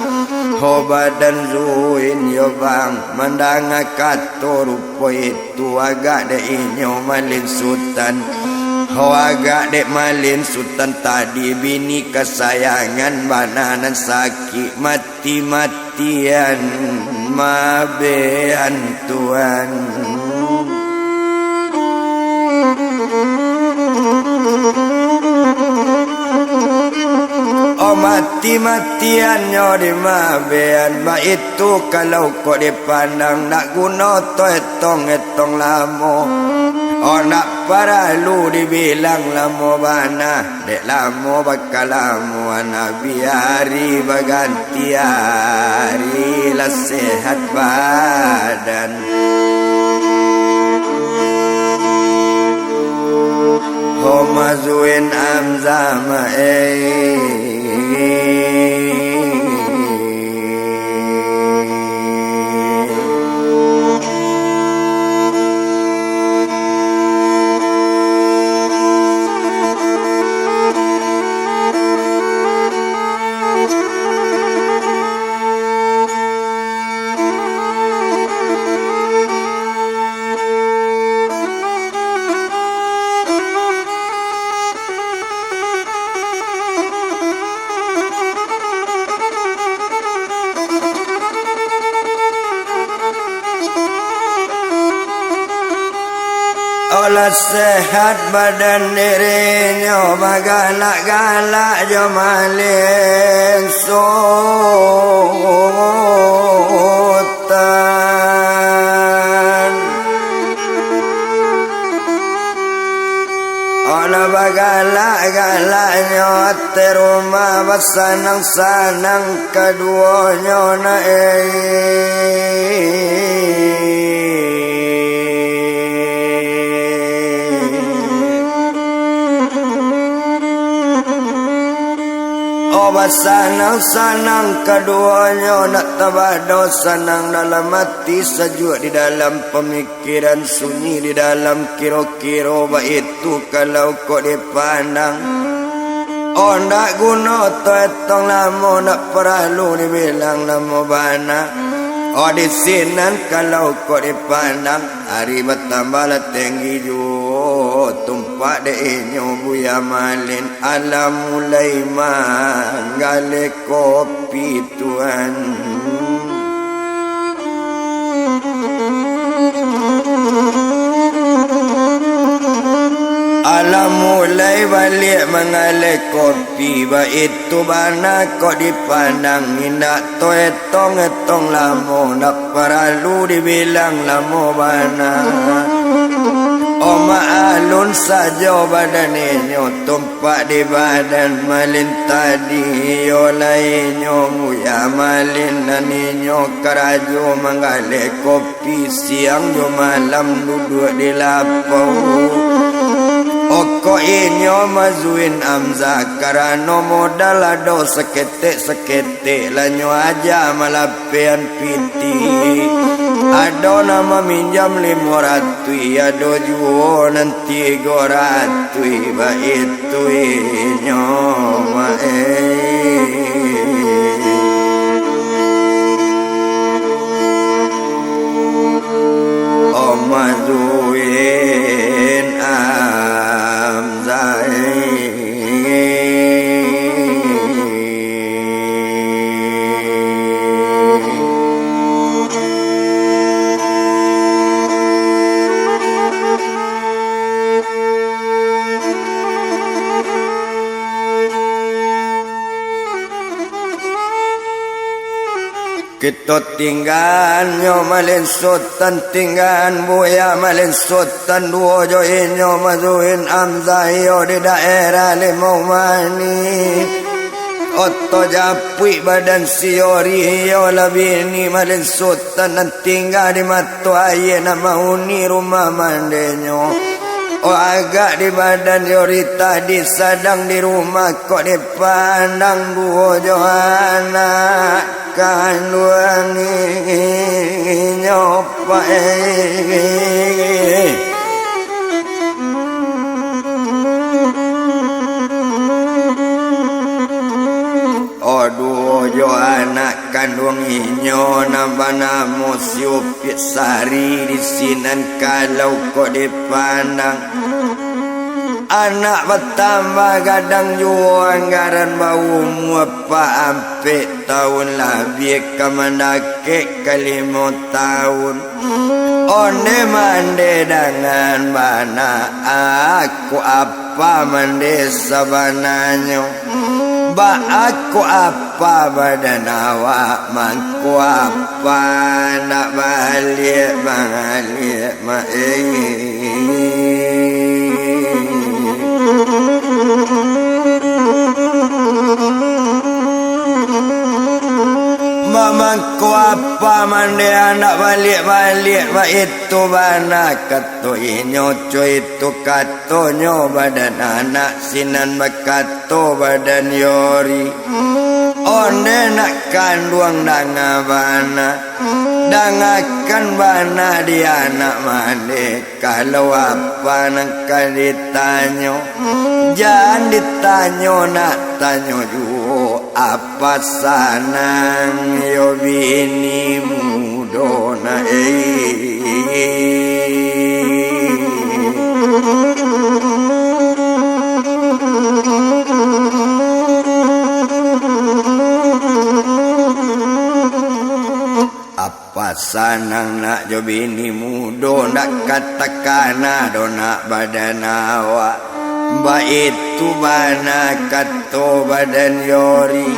Ho, badan Zuin yo bang, mandanga kato rupo itu, agak dek inyo Malin Sutan. Ho, agak dek Malin Sutan tadi, bini kasayangan bana nan sakik mati-matian, mabean Tuan. Oh, mati-matiannyo dimabean, baitu kalau kok dipandang, ndak guno to etong-etong lamo. Oh, ndak paralu dibilang lamo bana, dek lamo bakalamoan, abih ari baganti ari, lah sehat badan. Ho, Mazuin Hamzah mah, eh. Lah sehat badan dirinyo, bagalak-galak jo malin sutan. Alah bagalak-galaknyo ateh rumah, basanang-sanang kaduonyo nak, eh. Oh, basanang-sanang kaduonyo nak, tabado sanang dalam ati, sajuak di dalam pamikiran, sunyi di dalam kiro-kiro, baitu kalau kok dipandang. Oh, ndak guno tu etong lamo, ndak paralu dibilang lamo bana. Oh, di sinan kalau kok dipandang, ari batambah lah tenggi juo tumpak dek inyo Buya Malin, alah mulai manggaleh kopi. Tuan. Alah mulai baliak manggaleh kopi, baitu bana kok dipandang, indak taetong-etong lamo, ndak paralu dibilang lamo bana. Omak alun sajo badan inyo tum- pak di badan malin tadi, iyo lai inyo Buya Malin, nan inyo karajo manggaleh kopi siang jo malam duduak di lapau. Okok inyo Mazuin Amzah, karano modal ado saketek-saketek, lah nyo aja malap- pean pitih. Ado nan maminjam limo ratuih, ado juo nan tigo ratuih, baitu inyo, mak, eh. Om Mazuin Amzah, eh. Kito tinggaan nyo Malin Sutan, tinggaan Buya Malin Sutan, duo jo inyo Mazuin Amzah, iyo di daerah Limau Manih. Oto japuik badan si Yori, iyolah bini Malin Sutan nan tingga di Mato Aia, nan mauni rumah mandenyo. Oh, agak di badan Yori tadi, sadang di rumah kok dipandang duo jo anak kanduang inyo, Pak, eh. Aduh, jo anak kanduang inyo nan banamo si Upiak Sari di sinan kalau kok dipandang. Anak batambah gadang juo, anggaran baumua ampek taun labiah ka mandakek ka limo taun. Onde mande dangan bana, aku apa mande sabananyo? Ba aku apa badan awak, mangko apa nak baliak mangaliak, mak, eh. Mamangko apa mande anak baliak-baliak, baitu bana kato inyo, co itu katonyo badan anak, sinan bakato badan Yori. Onde nak kanduang danga bana, dangakan bana di anak mande. Kalau apa nan ka ditanyo, jan ditanyo, nak tanyo juo, apa sanang yo bini mudo nak, eh. Apa Sanang nak jo bini mudo, ndak ka takana doh nak badan awak. Baitu bana kato badan Yori,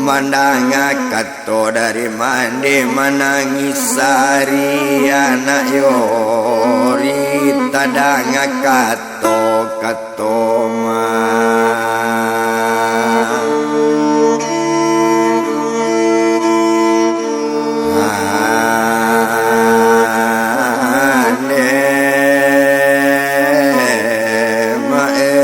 mandanga kato dari mande manangih Sari, anak Yori tadanga kato. Toma. Ane, mae.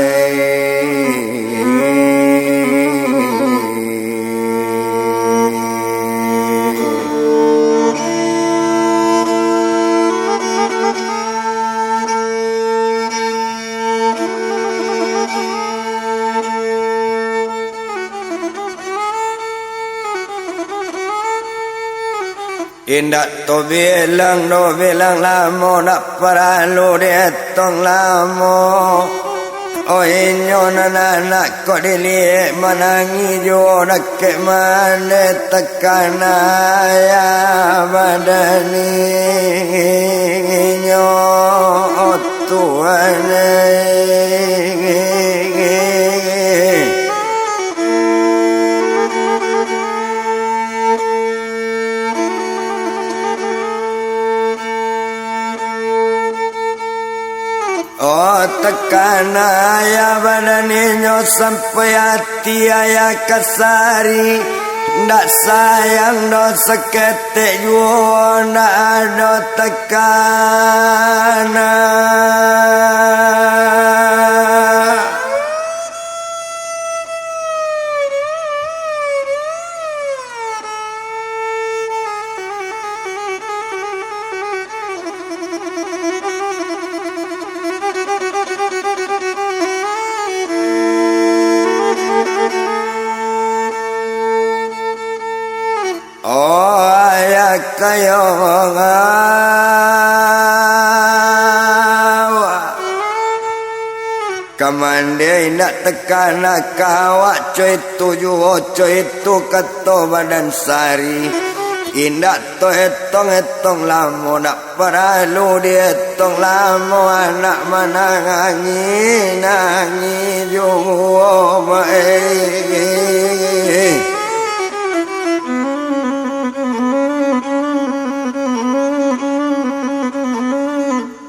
Indak to bilang doh, bilang lamo, ndak paralu dietong lamo. Oh, inyo nan anak kok diliek manangih juo, dakek mande takana ayah badan inyo, oh Tuhan ai. Oh, takana ayah badan inyo sampai ati ayah ka Sari. Ndak sayang doh saketek juo, ndak ado takana. Oh, ayah kayo awak. Ka mande indak takana ka awak, co itu juo, co itu kato badan Sari. Indak to etong-etong lamo, ndak paralu dietong lamo, anak manangih-nangih juo bae.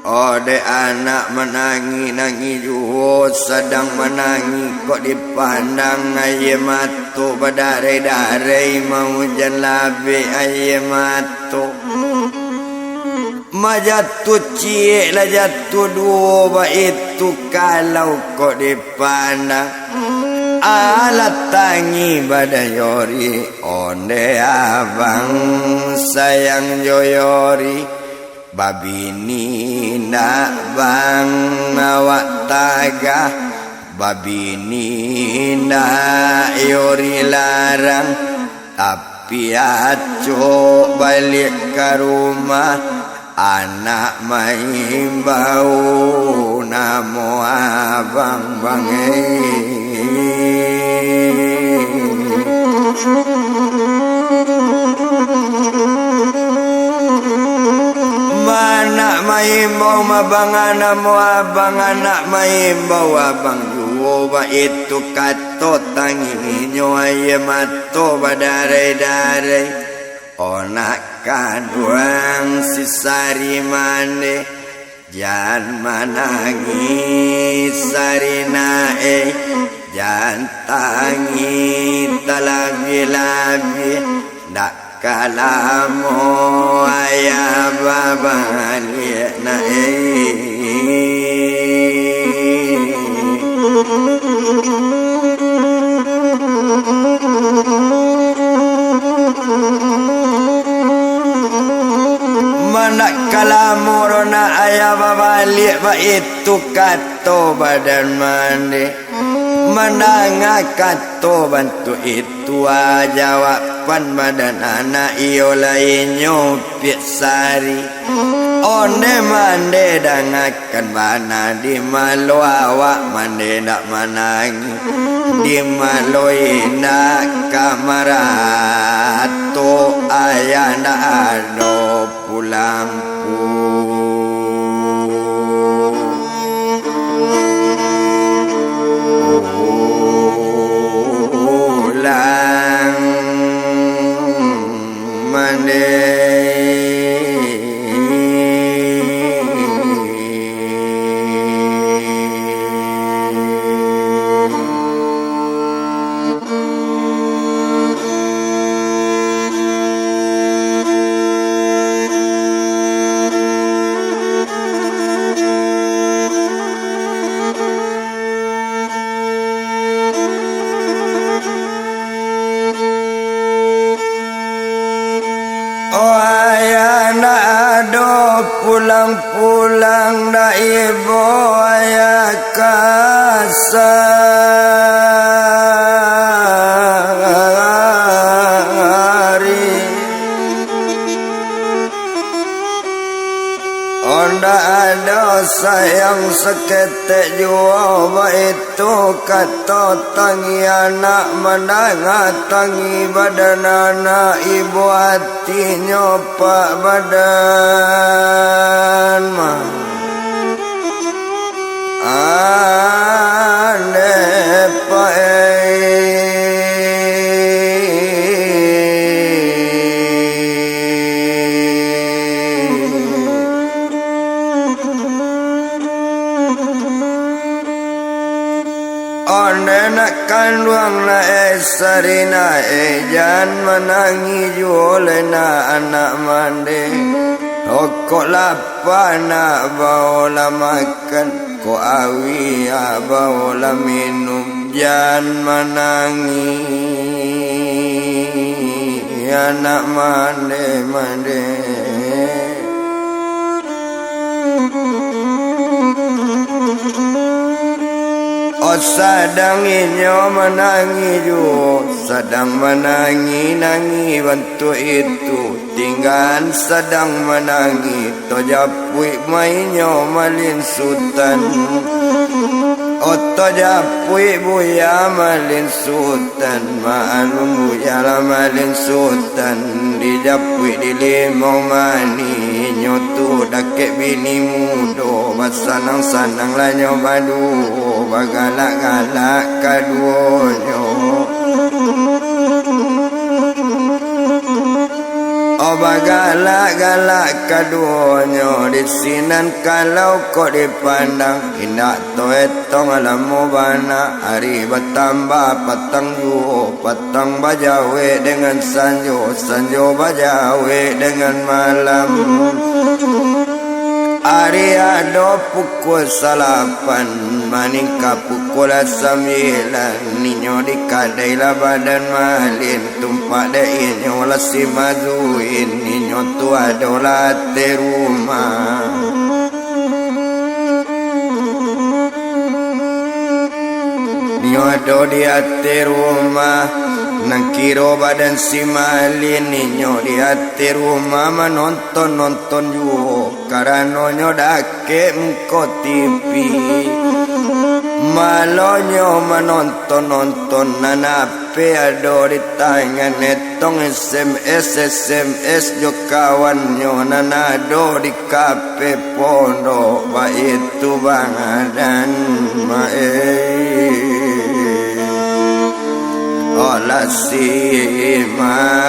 Oh, dek anak manangih-nangih juo, sadang manangih kok dipandang, aia mato badarai-darai, maujan labek aia mato. Majatuah ciek lah jatuah duo, baitu kalau kok dipandang. Alah tangih badan Yori, onde abang sayang jo Yori. Babini ndak bang awak tagah, babini ndak Yori larang, tapi acok baliak ka rumah, anak maimbau namo abang bang, eh. Manak maimbau mabanga namo abang, anak maimbau abang juo, baitu kato tangihnyo, aia mato badarai-darai. Onak kaduang si Sari mande, jan manangih Sari nak, eh, jan tangih talabiah-labiah, ndak ka lamo ayah babaliak nak, eh. Manak ka lamo doh nak ayah babaliak, baitu kato badan mande. Mandanga kato bantuak itu, a, jawaban badan anak, iyo lai nyo Piak Sari. Onde mande dangakan bana, di malo awak mande ndak manangih, di malo indak ka maratok ayah ndak ado pulang-pulang. Oh ayah, ndak ado pulang-pulang, ndak ibo ayah kasari. Oh ndak ado sayang saketek juo, baitu kato tangi anak, mandanga tangi badan anak, ibo atinyo pak badan mah. Ane pae. Onde nak kanduang nak, eh, Sarina, eh, jan manangih juo lai nak anak mande. Okok lapa nak baolah makan. Kok awi abau lah minum, jan manangih, anak mande-mande. Oh, sadang inyo manangih juo, sadang manangih-nangih bantuak itu. Tinggaan sadang manangih, tojapuik mainyo Malin Sutan. Oh, tojapuik buya Malin Sutan, maklum buya lah Malin Sutan, dijapuik di limau manih, inyo tu dakek bini mudo, basanang-sanang lah nyo baduo, bagalak-galak kaduonyo. Oh, bagalak-galak kaduonyo di sinan, kalau kok dipandang, indak taetong lamo bana. Ari batambah patang juo, patang bajawek dengan sanjo, sanjo bajawek dengan malam. Ari ado pukua salapan, maningka pukua sambilan, inyo di kadai lah badan malin, tumpak dek inyo lah si Mazuin, inyo tu adolah ateh rumah. Inyo ado di ateh rumah, nan kiro badan si malin, inyo di ateh rumah manonton-nonton juo. Karano nyo dakek muko tipi, malonyo manonton-nonton nan ape ado di tangan, etong S M S, S M S jo kawannyo nan ado di kape pondok, baitu bangadan maeh. Olah si Mazuin.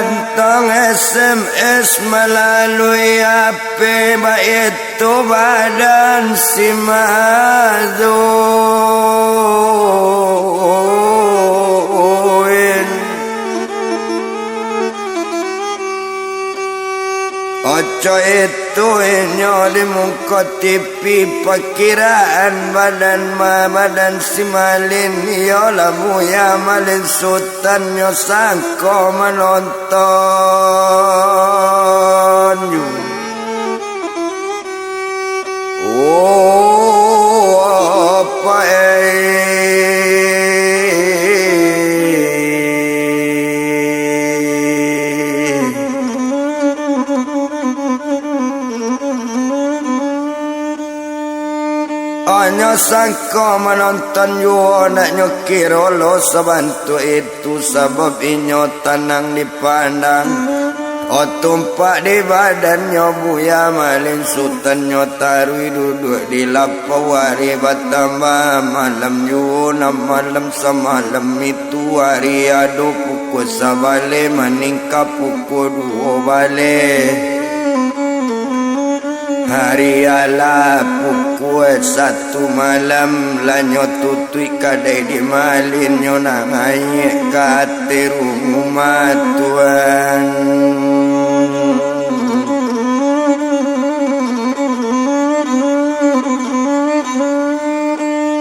Entong S M S malalui P baitu badan si Mazuin. Oco itu inyo di muko tipi, pakiraan badan ma-, badan si malin, iyolah buya malin sutan nyo sangko manonton. Oh. Nyo sangko manonton juo, nak nyo kiro lo sabantuak itu, sabab inyo tanang dipandang. Oh, tumpak di badannyo Buya Malin Sutan, nyo taruih duduak di lapau. Ari batambah malam juo, nan malam samalam itu ari ado pukua sabaleh maningka pukua duo baleh. Ari alah pukua satu malam, lah nyo tutuik kadai di Malin, nyo nak naiak ka ateh rumah tuan.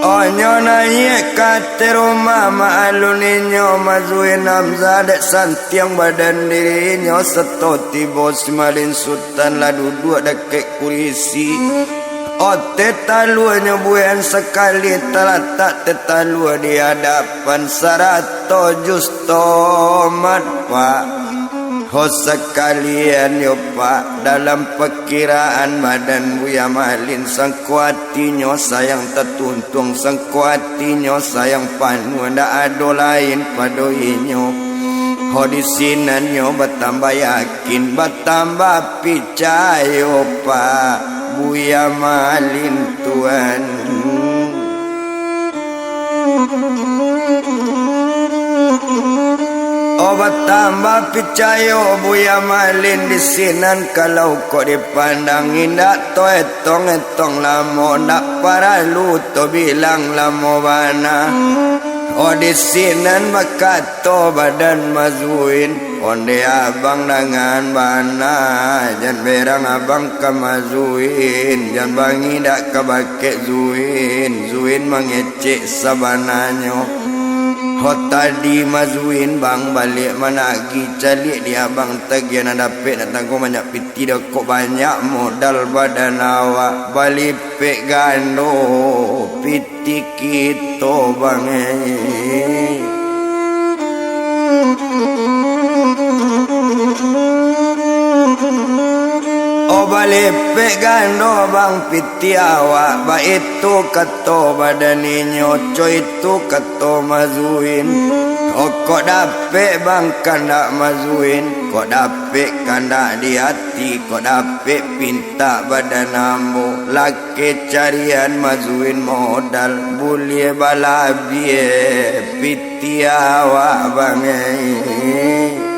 Oh, nyo naiak ka ateh rumah, maklun inyo Mazuin Hamzah dek santiang badan dirinyo, sato tibo si Malin Sutan lah duduak dakek kurisi. Oteh taluanyo buyan sakali talatak teh talua di adapan, sarato jus tomat, Pak. Ho sakalian yo, Pak, dalam pakiraan badan Buya Malin, sangko atinyo sayang tatuntuang, sangko atinyo sayang panuah, ndak ado lain pado inyo. Ho di sinan nyo batambah yakin, batambah picayo, Pak, Buya Malin tuan. Oh, batambah picayo Buya Malin di sinan, kalau kok dipandang indak to etong-etong lamo, ndak paralu to bilang lamo bana. Oh, di sinan bakato badan Mazuin, onde abang dangan bana, jan berang abang ka Mazuin, jan bangidak ka bakeh Zuin, Zuin mangecek sabananyo. Ho tadi Mazuin bang baliak managih, caliak di abang tagiah nan dapek, nak tangguang banyak piti, dah kok banyak modal badan awak, balipek gando piti kito bang, eh. Oh, balipek gando bang piti awak, baitu kato badan inyo, co itu kato Mazuin. Oh, kok dapek bang kandak Mazuin, kok dapek kandak di ati, kok dapek pintak badan ambo. Lakeh carian Mazuin modal, buliah balabiah piti awak bang, eh.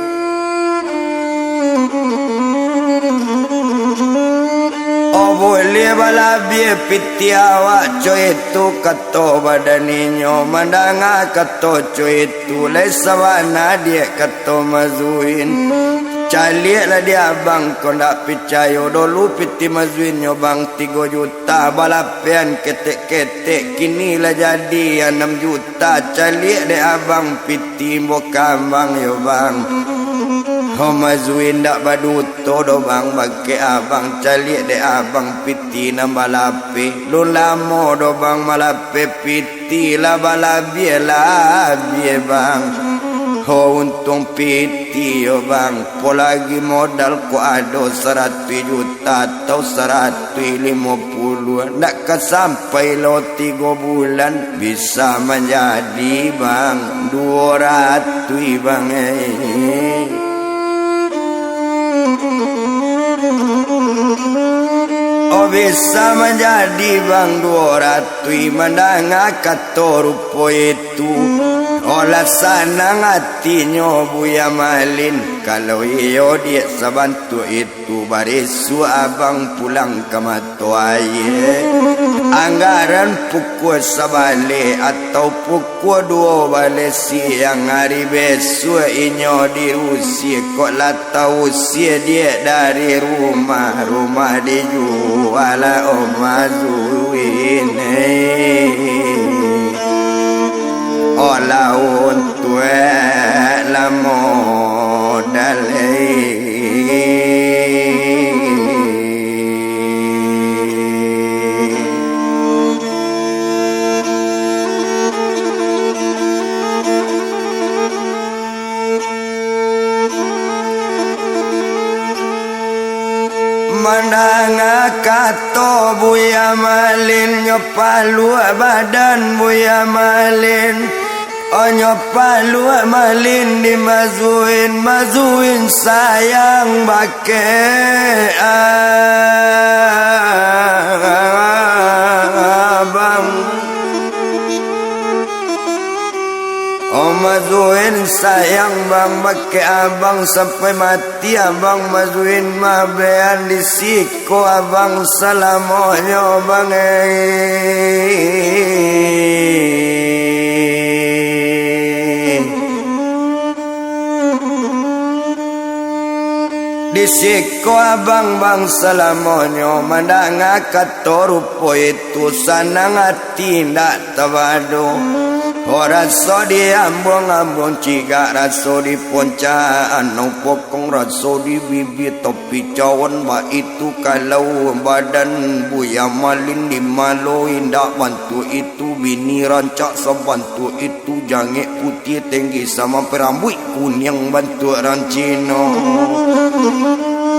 Oh, buliah balabiah piti awak, co itu kato badan inyo. Mandanga kato co itu, lai sabana diak kato Mazuin. Caliaklah di abang, kok ndak picayo, dulu piti Mazuin nyo bang tigo juta, balapehan ketek-ketek, kini lah jadi anam juta. Caliak dek abang piti ambo kambang yo bang. Ho Mazuin ndak baduto doh bang, bakeh abang, caliak dek abang piti nan balapeh. Lun lamo doh bang malapeh piti, lah balabiah-labiah bang. Ho untuang piti yo bang, apo lagi modal kok ado saratuih juta atau saratuih limo puluah, ndak ka sampai lo tigo bulan, bisa manjadi bang duo ratuih bang, eh. Oh, bisa manjadi bang duo ratuih, mandanga kato rupo itu. Oh, lah sanang atinyo Buya Malin, kalau iyo diak sabantuak itu. Tu barisuak abang pulang ka mato aia. Anggaran pukua sabaleh atau pukua duo baleh siang ari bisuak inyo diusir, kok lah tausia diak dari rumah, rumah dijual lah Om Mazuin. Olah untuak lamo dalai. Danga kato Buya Malin, nyo paluak badan Buya Malin. Onyo paluak Malin dimazuin, mazuin sayang bakeh abang. Oh, mazuin sayang bang bakeh abang sampai mati. Ti abang mazuin mabean di siko abang salamonyo bang, eh. Di siko abang bang salamonyo mandanga kato rupo itu sanang ati. Ti indak tabado. Oh, raso di ambuang-ambuang cigak, raso di puncak anau pokong, raso di bibia topi cawan, baitu kalau badan Buya Malin, di malo indak bantuak itu bini rancak, sabantuak itu jangek putiah tenggi samampai rambuik kuniang bantuak urang Cino.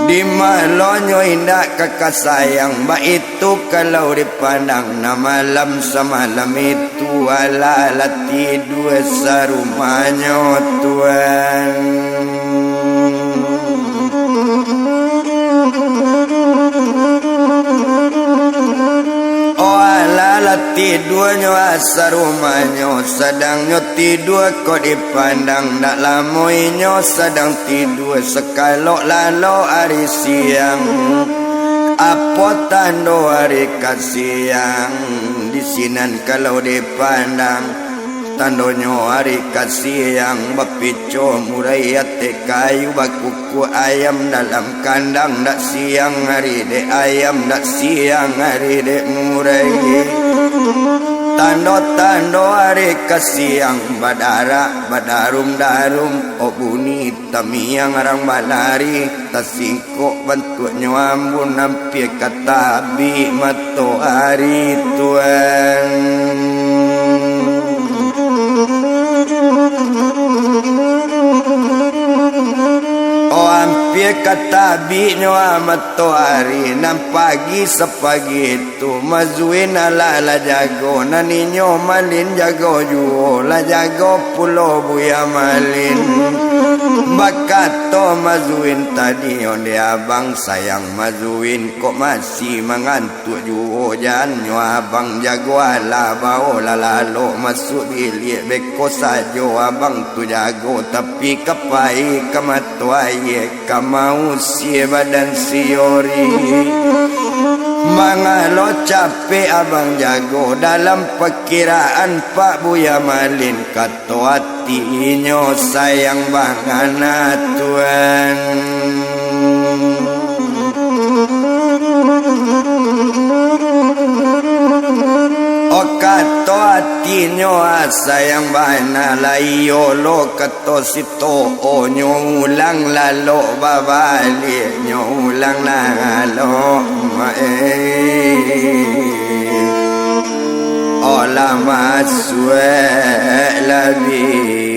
Di malonyo indak kaka sayang, baitu kalau dipandang, nan malam samalam itu, alah lah tidua sarumahnyo, Tuan. Oh, alah lah tiduanyo asa rumahnyo, sadang nyo tidua kok dipandang, ndak lamo inyo sadang tidua, sakalok lalok ari siang. Apo tando ari ka siang? Di sinan kalau dipandang, tandonyo ari ka siang, bapico murai ateh kayu, bakukuak ayam dalam kandang, ndak siang ari dek ayam, ndak siang ari dek murai. Tando-tando ari ka siang, badarak, badarum-darum, oh bunyi tamiang urang balari, tasingkok bantuaknyo ambun, ampia ka tabik matoari, Tuan. Oh, ampia ka tabiknyo matoari, nan pagi sapagi tu, mazuin alah lah jago, nan inyo Malin jago juo, lah jago pulo Buya Malin. Bakato mazuin tadi, onde abang sayang mazuin, kok masih mangantuak juo, jannyo abang jago alah, baolah lalok masuak biliak, beko sajo abang tu jago, tapi ka pai ka mato aia, ka mausie badan siori. Mangalo capek abang jago, dalam pakiraan Pak Buya Malin, kato atinyo sayang bangana, Tuan. Oh, kato atinyo, ah, sayang bana, lah iyo lo kato si to'o, nyo ulang lalok babaliak, nyo ulang lalok, eh. Oh, lah masuak labiah.